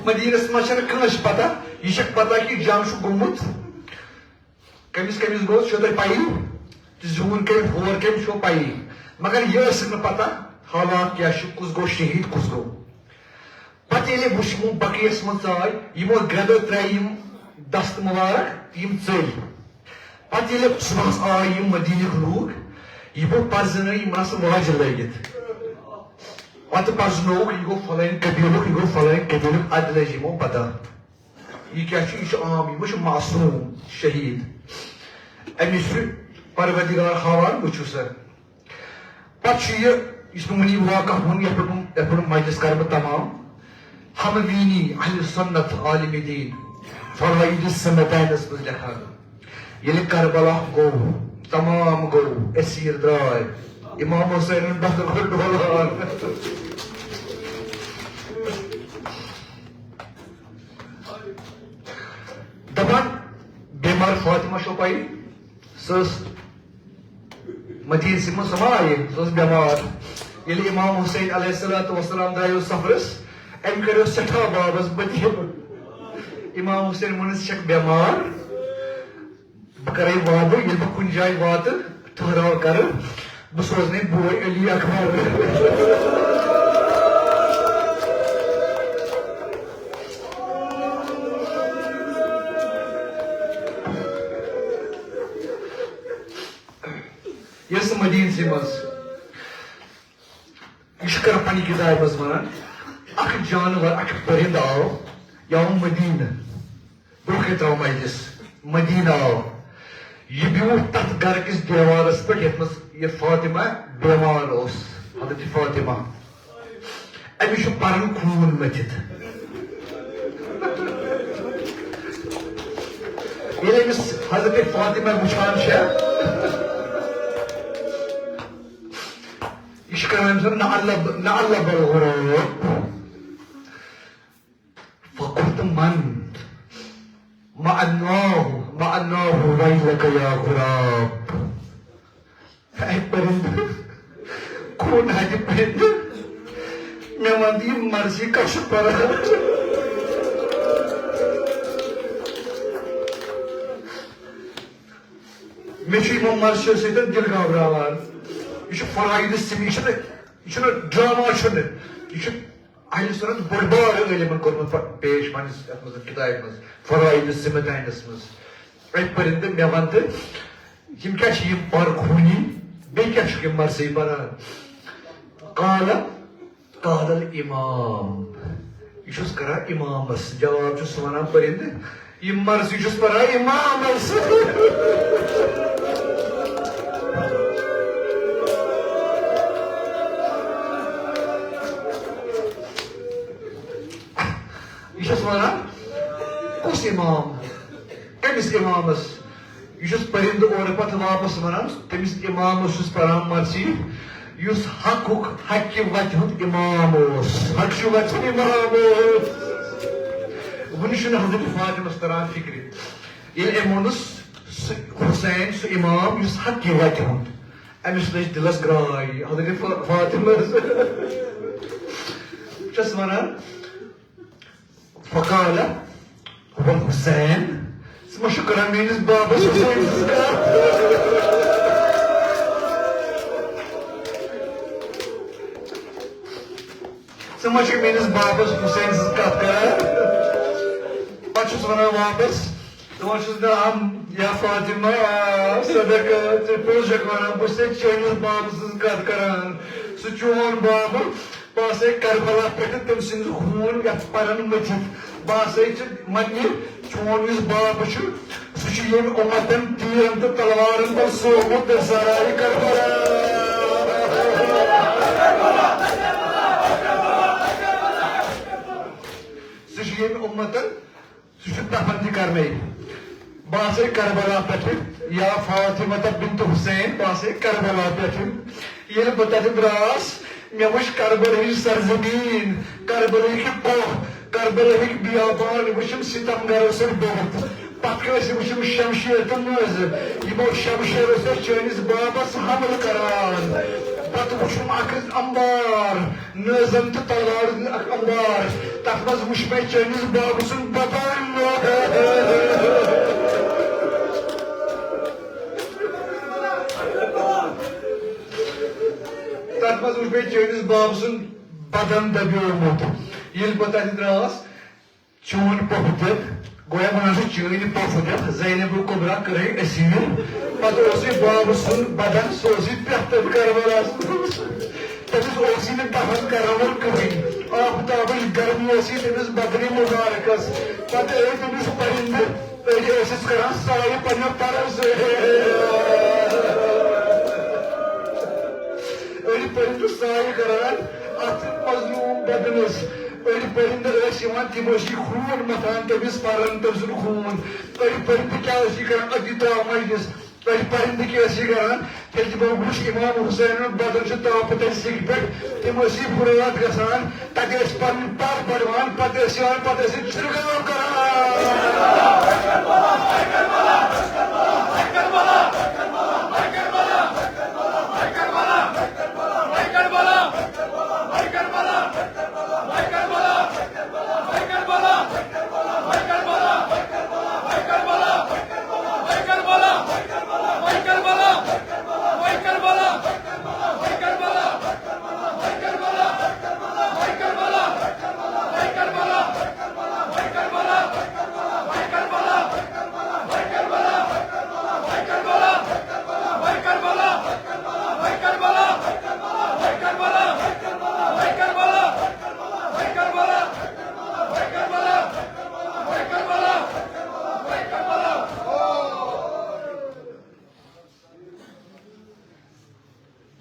مدیٖنس منٛز چھنہٕ کٲنٛسہِ پتہ، یہِ چھکھ پتہ کہِ جنگ چھُ گوٚمُت۔ کٔمِس کٔمِس گوٚو، چھو تۄہہِ پَیی؟ تہٕ زیوٗن کٔمۍ، ہور کٔمۍ، چھو پَیی۔ مگر یہِ ٲسٕکھ نہٕ پَتہ حالات کیٛاہ چھِ، کُس گوٚو شہیٖد، کُس گوٚو۔ پَتہٕ ییٚلہِ وٕچھ یِمو بقیَس منٛز ژاے، یِمو گرٛٮ۪دو ترٛایہِ یِم دست مُبارک، یِم ژٔلۍ۔ پَتہٕ ییٚلہِ صُبحَس آے یِم مدیٖنٕکۍ لوٗکھ، یِمو پَرزٕنٲے یِم آسہٕ واجہِ لٲگِتھ۔ پَتہٕ پَرزٕنووُکھ، یہِ گوٚو فلٲنۍ قبیٖلُک، یہِ گوٚو فلٲنۍ قبیٖلُک، اَدٕ لٔج یِمو پَتہ۔ یہِ کیٛاہ چھُ؟ یہِ چھُ عام، یہِ ما چھُ معصوم شہیٖد؟ أمِس چھُ پروردگار ہاوان، وٕچھِو سا۔ پتہٕ چھُ یہِ، یُس مےٚ وُنی واقعہ ووٚن، یَتھ پٮ۪ٹھ بہٕ، یَتھ پٮ۪ٹھ بہٕ مجلس کرٕ بہٕ تمام، ہموینی اہل سنت عالم دین فرائد سمتینس منٛز لیکھان۔ ییٚلہِ کربلا گوٚو، تمام گوٚو، اسیر درٛاے، امام حسینن بدر گوٚو ڈولان۔ دپان، بیمار فاطمہ چھو پَیی، سۄ ٲس مدیٖنسٕے منٛز، سۄ ما آیہِ، سۄ ٲس بیمار۔ ییٚلہِ امام حسین علیہ الصلوۃ والسلام درٛایو سفرس، أمۍ کریو سٮ۪ٹھاہ بابس بدیو۔ امام حسین ووٚنُن، ژٕ چھکھ بیمار، بہٕ کرے وعدٕ، ییٚلہِ بہٕ کُنہِ جایہِ واتہٕ، ٹھہراو کرٕ، بہٕ سوزنے بوے علی اکبر۔ یۄس مدیٖنسٕے منٛز، یہِ چھُ کران پننہِ کِتابہِ منٛز ونان، اکھ جانور، اکھ پٔرِندٕ آو، یہِ آو مدیٖنہٕ۔ برونٛہہ کَنہِ ترٛاوو مجلس۔ مدیٖنہ آو۔ یہِ بیوٗٹھ تَتھ گرٕ کِس دیوارَس پٮ۪ٹھ، یَتھ منٛز یہِ فاطمہ بیمار اوس، حضرت فاطمہ۔ أمِس چھُ پَران خوٗن مٔتھِتھ۔ ییٚلہِ أمِس حضرت فاطمہ وٕچھان چھےٚ، یہِ چھِ کران أمِس وَنان، "نعل، نعل بالغراب۔" فقلت من؟ معناه، معناه ويلك يا غراب۔ اے پرندٕ، خوٗن ہَتہِ پرندٕ، مےٚ وَن تہٕ یہِ مرثی کَس چھُ پَران؟ مےٚ چھُ یِمو مرثیو سۭتۍ دِل گھبراوان۔ یہِ چھُ فرائد سِم، یہِ چھُنہٕ، یہِ چھُنہٕ ڈرامہ چھُنہٕ، یہِ چھُ اہل سنت بوٚڑ بار عٲلمن کوٚرمُت پ-، پیش پننِس یتھ منٛز کتابہِ منٛز، فرائد السمتینس منٛز۔ اے پرندٕ، مےٚ وَن تہٕ، یِم کیٛاہ چھِ یِم پرخوٗنی؟ بیٚیہِ کیٛاہ چھُکھ یِم مرثی پران؟ قال، قال الامام۔ یہِ چھُس کران امامس، جواب چھُس وَنان پرندٕ، یہِ مرثی چھُس پران امامس۔ یہِ چھُس وَنان، کُس امام؟ کٔمِس امامس؟ یہِ چھُس پرندٕ اورٕ پتہٕ واپس وَنان، تٔمِس امامس چھُس پران مرثی، یُس حقُک، حقہِ وتہِ ہُنٛد امام اوس۔ حقچہِ وتہِ ہُنٛد امام اوس۔ وُنہِ چھُنہٕ حضرت فاطمس تران فکرِ۔ ییٚلہِ أمۍ ووٚنُس، سُہ حسین، سُہ امام، یُس حقہِ وتہِ ہُنٛد، أمِس لٔج دِلس گراے، حضرت فا-، فاطمس۔ چھَس وَنان، فقال، هو الحسین؟ ژٕ ما چھُکھ کران میٲنِس بابس حسین سٕنٛز کتھ؟ ژٕ ما چھُکھ میٲنِس بابس حسین سٕنٛز کتھ کران؟ پتہٕ چھُس ونان واپس، دپان چھُس، نعم یا فاطمہ، آ، صدق، ژٕ پوٚز چھکھ ونان، بہٕ چھُسے چٲنِس بابہٕ سٕنٛز کتھ کران۔ سُہ چون باب، بہٕ آسے کربلا پٮ۪ٹھ تٔمۍ سٕنٛدِ خوٗن یتھ پرن مٔتھِتھ۔ بہٕ آسے ژٕ، مطلب، چون یُس باب چھُ، سُہ چھُ ییٚمہِ اُمتن تیٖرن تہٕ تلوارن تل سومُت سرائے کربلا۔ سُہ چھُ ییٚمہِ اُمتن، سُہ چھُ دفن تہِ کرنے۔ بہٕ آسے کربلا پٮ۪ٹھٕ، یا فاطمہ بنت حسین، بہٕ آسے کربلا پٮ۪ٹھٕ۔ ییٚلہِ بہٕ تتہِ دراس، مےٚ وٕچھ کربلہٕچ سرزمیٖن، کربلہٕکۍ کوہ، کربلہٕکۍ بیابان، وٕچھِم ستم گرو سۭتۍ بٔرِتھ۔ پتہٕ کٲنٛسہِ وٕچھِم شمشیر تہٕ نیزٕ، یِمو شمشیرو سۭتۍ چٲنِس بابس حملہٕ کران۔ پتہٕ وٕچھُم اکھ انبار، نیزن تہٕ تلوارن ہُنٛد اکھ انبار۔ تتھ منٛز وٕچھ مےٚ چٲنِس بابہٕ سُنٛد بدن۔ تتھ منٛز وٕچھ مےٚ چٲنِس بابہٕ سُنٛد بدن دبیومُت۔ ییٚلہِ بہٕ تتہِ دراس، چون پۄپھٕ تہِ، گویا ونان چھُ چٲنۍ پۄپھٕ تہِ، زینب الکبریٰ کٔرٕے اسیر۔ پتہٕ اوسُے بابہٕ سُنٛد بدن، سُہ اوسُے پٮ۪ٹھ تٔتھۍ کربلاہس منٛز۔ تٔمِس اوسُے نہٕ دفن کرن وول کٕہٕنۍ۔ آفتابٕچ گرمی ٲسٕے تٔمِس بدنہِ مبارکس۔ پتہٕ ٲسۍ تٔمِس پرندٕ، أڑۍ ٲسِس کران سایہِ پننٮ۪و پرو سۭتۍ۔ أڑۍ پرندٕ سایہِ کران اتھ مظلوم بدنس۔ أڑۍ پرندٕ ٲسۍ یِوان، تِم ٲسۍ یہِ خوٗن متھان تٔمِس، پران تٔمۍ سُنٛد خوٗن۔ أڑۍ پرندٕ کیٛاہ ٲسۍ یہِ کران؟ أتی ترٛاو مجلس۔ أڑۍ پرندٕ کیٛاہ ٲسۍ یہِ کران؟ ییٚلہِ تِمو وُچھ امام حسینُن بدن چھُ تاپہٕ تَلہِ سیٚکہِ پٮ۪ٹھ، تِم ٲسۍ یہِ فرات گژھان، تتہِ ٲسۍ پنٕنۍ پر بڑوان، پتہٕ ٲسۍ یِوان، پتہٕ ٲسۍ یہِ چھِرگاو کران۔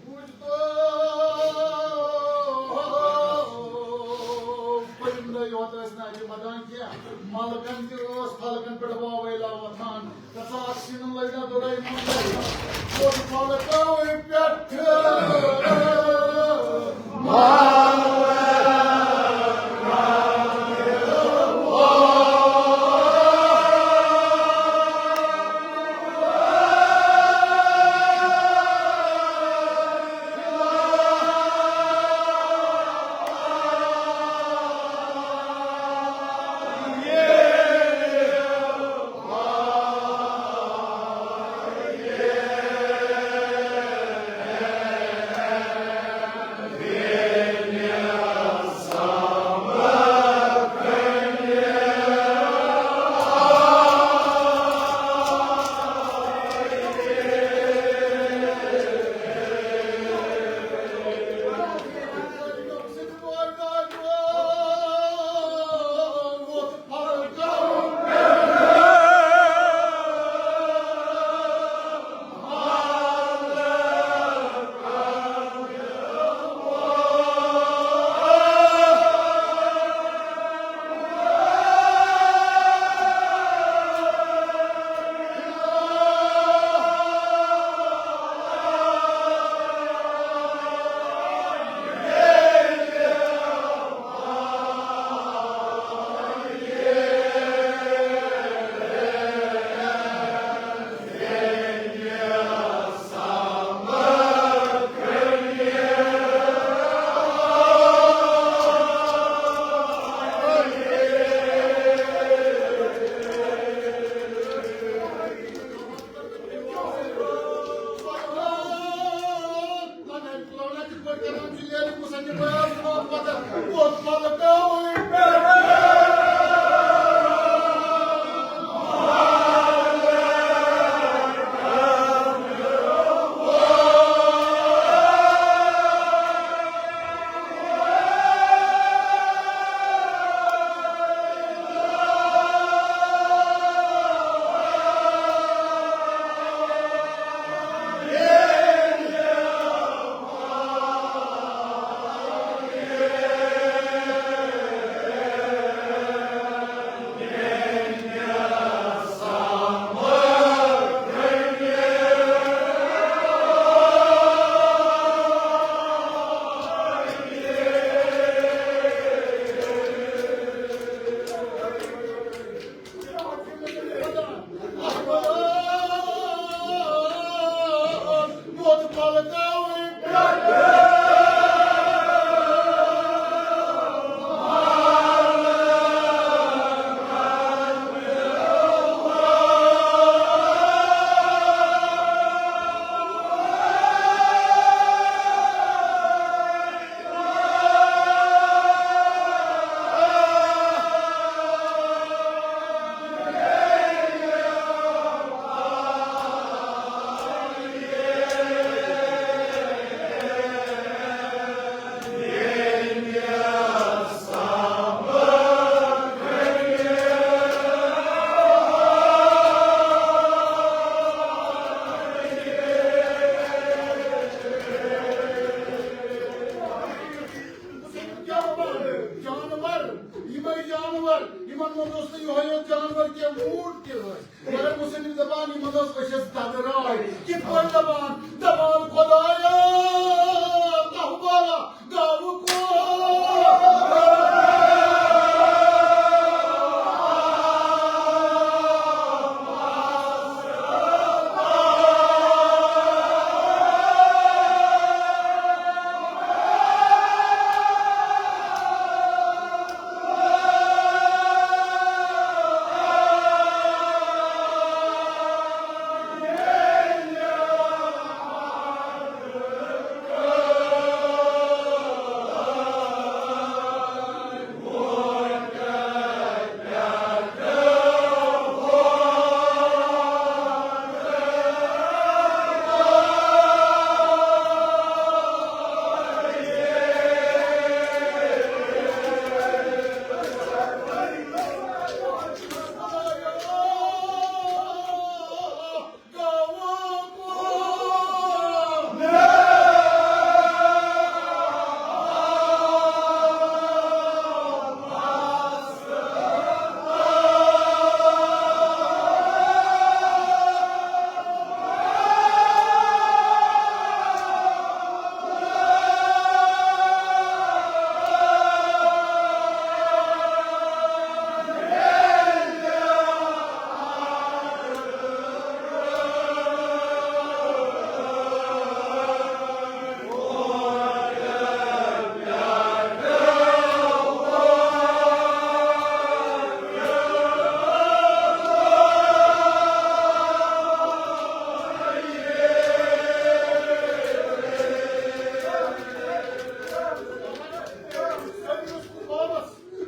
بوٗزتو، پٔرِندَے یوت ٲسۍ نہٕ اَتہِ وَدان کینٛہہ، مَلکَن تہِ ٲس فَلکَن پٮ۪ٹھ واوَے لاوان۔ تَتھ آسہِ نہٕ لٔجمٕژ دۄدَے منٛز، ووت فَلکَوٕے پٮ۪ٹھٕ۔ بہٕ چھَس دَدٕ راے، کِتھ پٲٹھۍ دَپان، دَپان خۄدایا، تَہہ والا گاوٕ کُن۔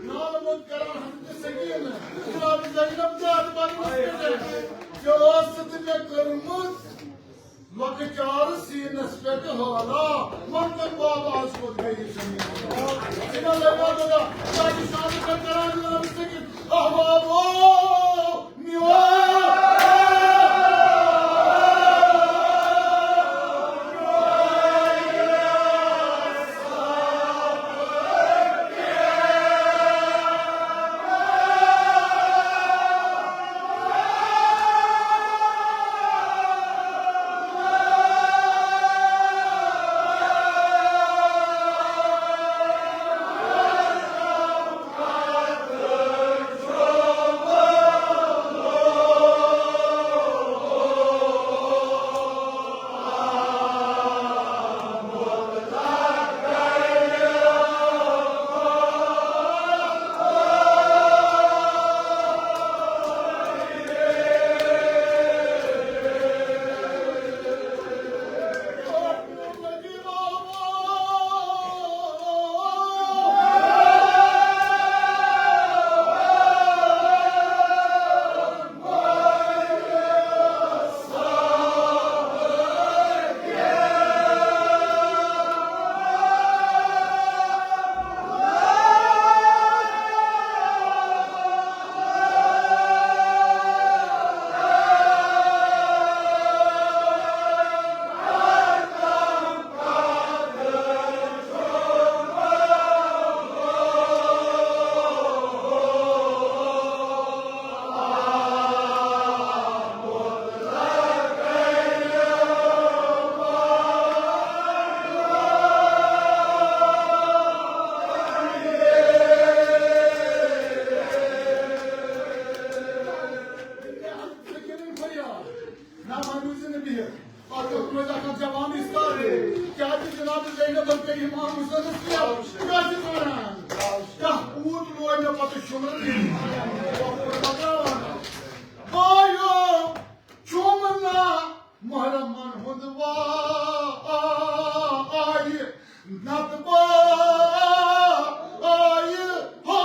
نالہٕ منٛز کران حضرت سکینہ، جناب زینب داد بنوس پٮ۪ٹھ۔ ژےٚ ٲسٕتھ مےٚ کٔرمٕژ لۄکچارٕ سیٖنس پٮ۪ٹھ حٲلا، وۄنۍ تہٕ باب آز کوٚت گٔیہِ زٔمیٖن؟ سِنہ لگا دَدا، کیٛازِ شانہٕ پٮ۪ٹھ کران جناب سکینہ، احبابو، میون نہ، وۄنۍ روٗزِو نہٕ بِہِتھ۔ پتہٕ روزِ اکھ اکھ جوان اِستاد۔ کیٛازِ جناب زینبن کٔرۍ امام حسینس کیٛاہ؟ کیٛاہ چھِ ژٕ وَنان؟ کیٛاہ کوٗت لوے مےٚ پتہٕ شُمرٕ دِنہِ؟ بایو، چھُم نہ محرمن ہُنٛد وایہِ۔ نتہٕ بایہِ ہو۔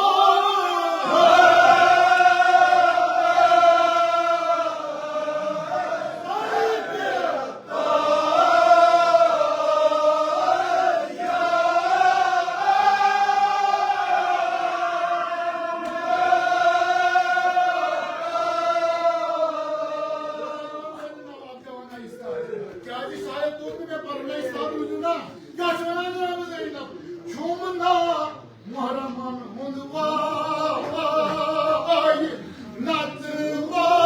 کیٛازِ شاید توٚر نہٕ مےٚ پَرنَے، سَر روٗزِو نا۔ کیٛاہ چھِ وَنان جناب زینب؟ چھُم نا محرمن ہُنٛد وایہِ نژ وایہِ۔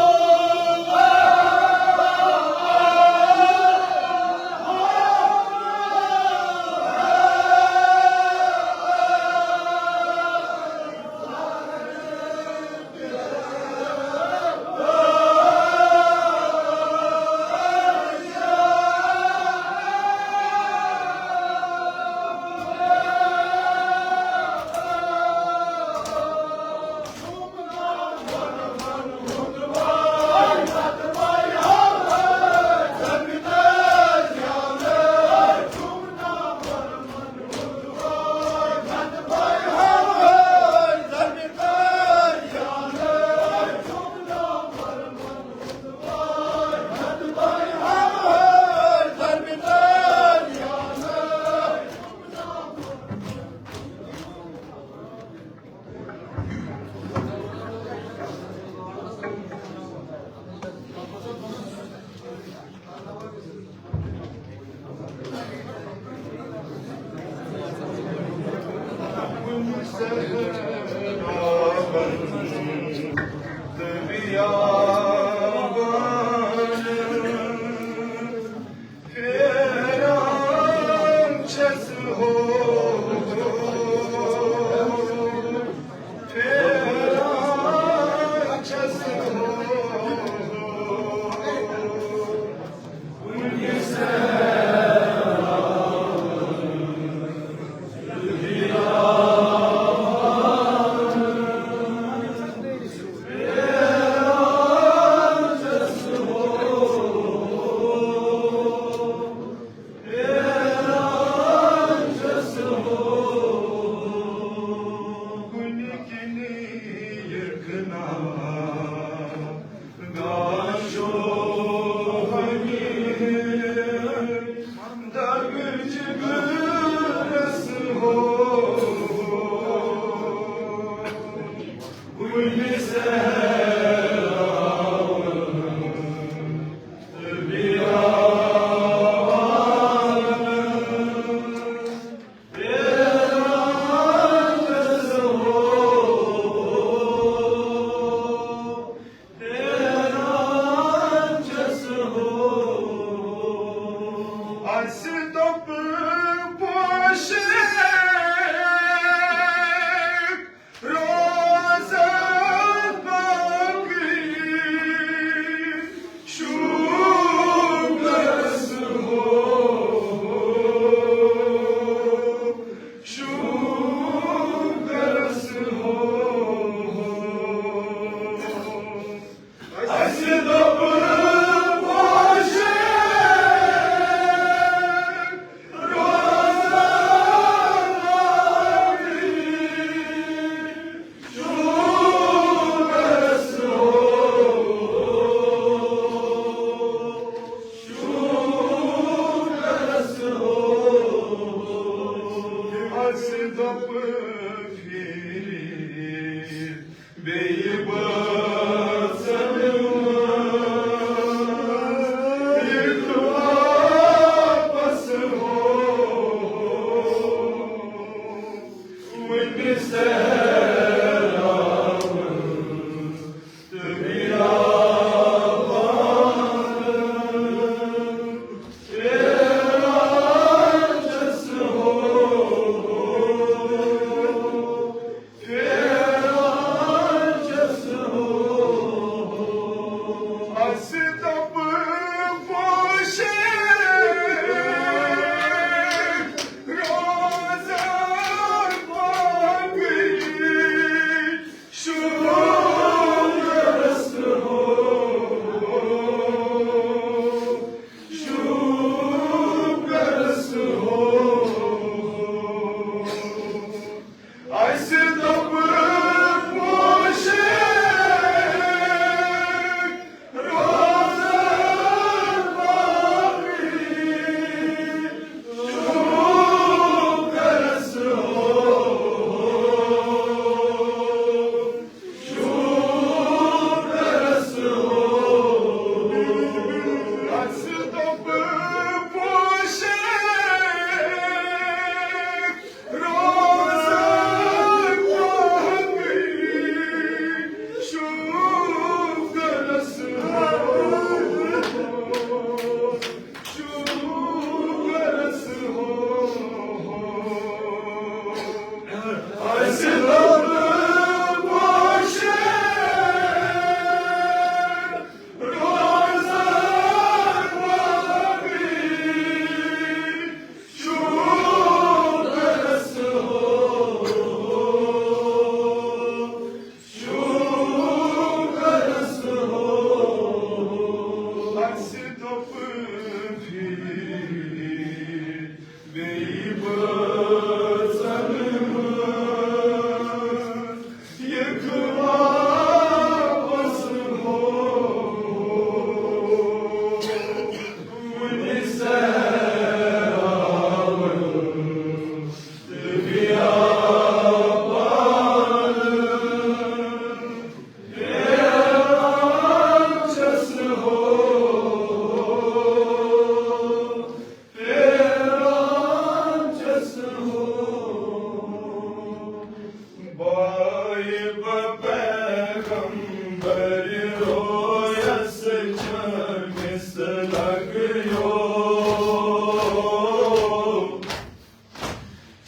لگیو۔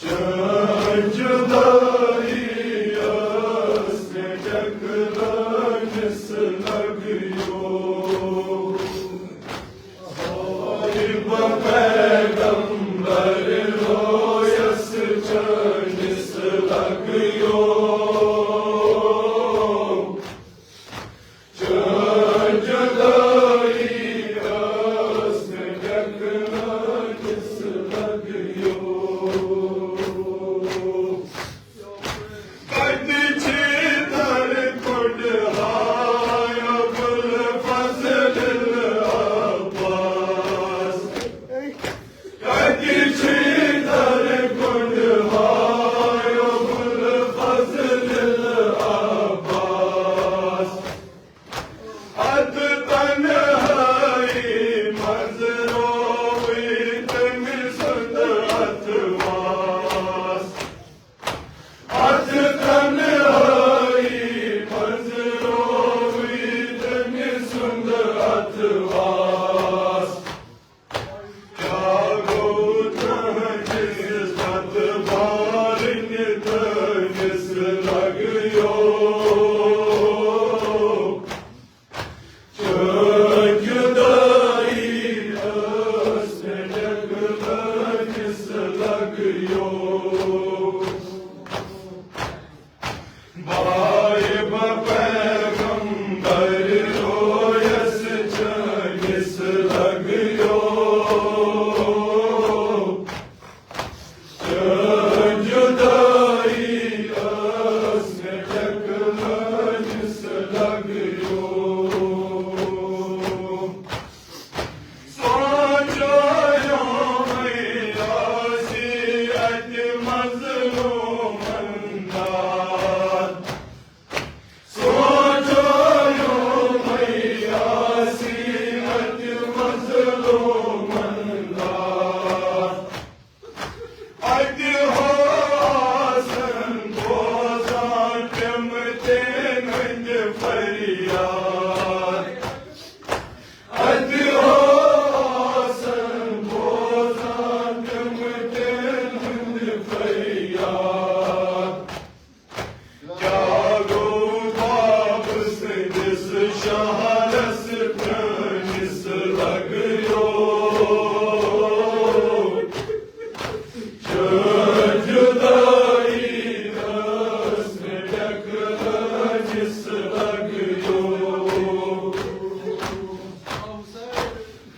چٲنۍ جُدٲیی ٲس مےٚ ڈٮ۪کہٕ لٲنِس لگیو۔ صاحب پیغمبر رویس چٲنِس لگیو۔ چٲنۍ جُدٲیی ٲس مےٚ ڈٮ۪کہٕ لٲنِس لگیو۔ کتہِ چھی درکُنٛڈ ہاے ابوالفضل العباس؟ کتہِ چھی درکُنٛڈ ہاے ابوالفضل العباس؟ اتھ تنہٲیی منٛز رووٕے تٔمۍ سُنٛد اتھٕ واس۔ اتھ تنہٲیی منٛز رووٕے تٔمۍ سُنٛد اتھٕ واس۔ کیٛاہ گوٚو تُہنٛدِس ستہٕ بارٕنۍ تٲنِس لگیو؟ چٲنۍ جُدٲیی ٲس مےٚ ڈٮ۪کہٕ لٲنِس لگیو۔ بایب پیغمبر رویس چٲنِس لگیو۔ چٲنۍ جُدٲیی ٲس مےٚ ڈٮ۪کہٕ لٲنِس لگیو۔ سونٛچو یومے آسی اتہِ مظلومن داد۔ سونٛچو یومے آسی اتہِ مظلومن داد۔ اتہِ ہو آسن بوزان پیمٕتٮ۪ن ہٕنٛدۍ فریاد۔ اتہِ ہو آسن بوزان پیمٕتٮ۪ن ہٕنٛدۍ فریاد۔ کیٛاہ گوٚو باب سٕنٛدِس شہرس پرٛٲنِس لگیو؟ چٲنۍ جُدٲیی ٲس مےٚ ڈٮ۪کہٕ لٲنِس لگیو۔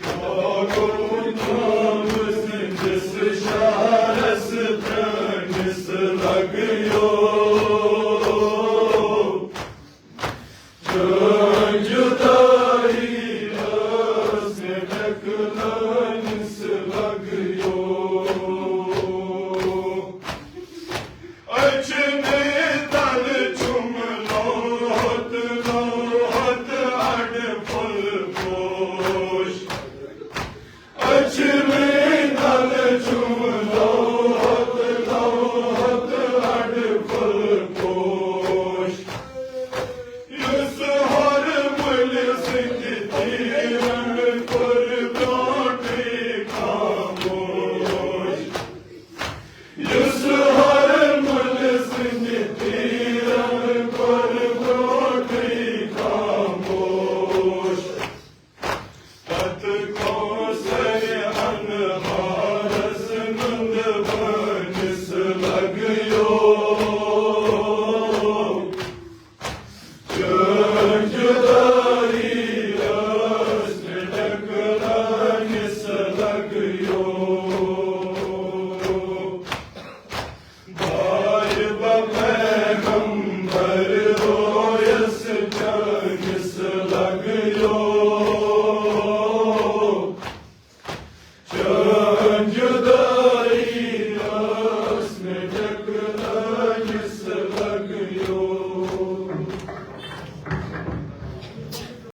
کیٛاہ گوٚو تام سٕنٛدِس شہرس پرٛٲنِس لگیو؟ چٲنۍ جُدٲیی ٲس مےٚ ڈٮ۪کہٕ لٲنِس لگیو۔ أچھنٕے تل چھُم لوٚہَت لوٚہَت اَڑٕ پھوٚل پوش۔ أچھن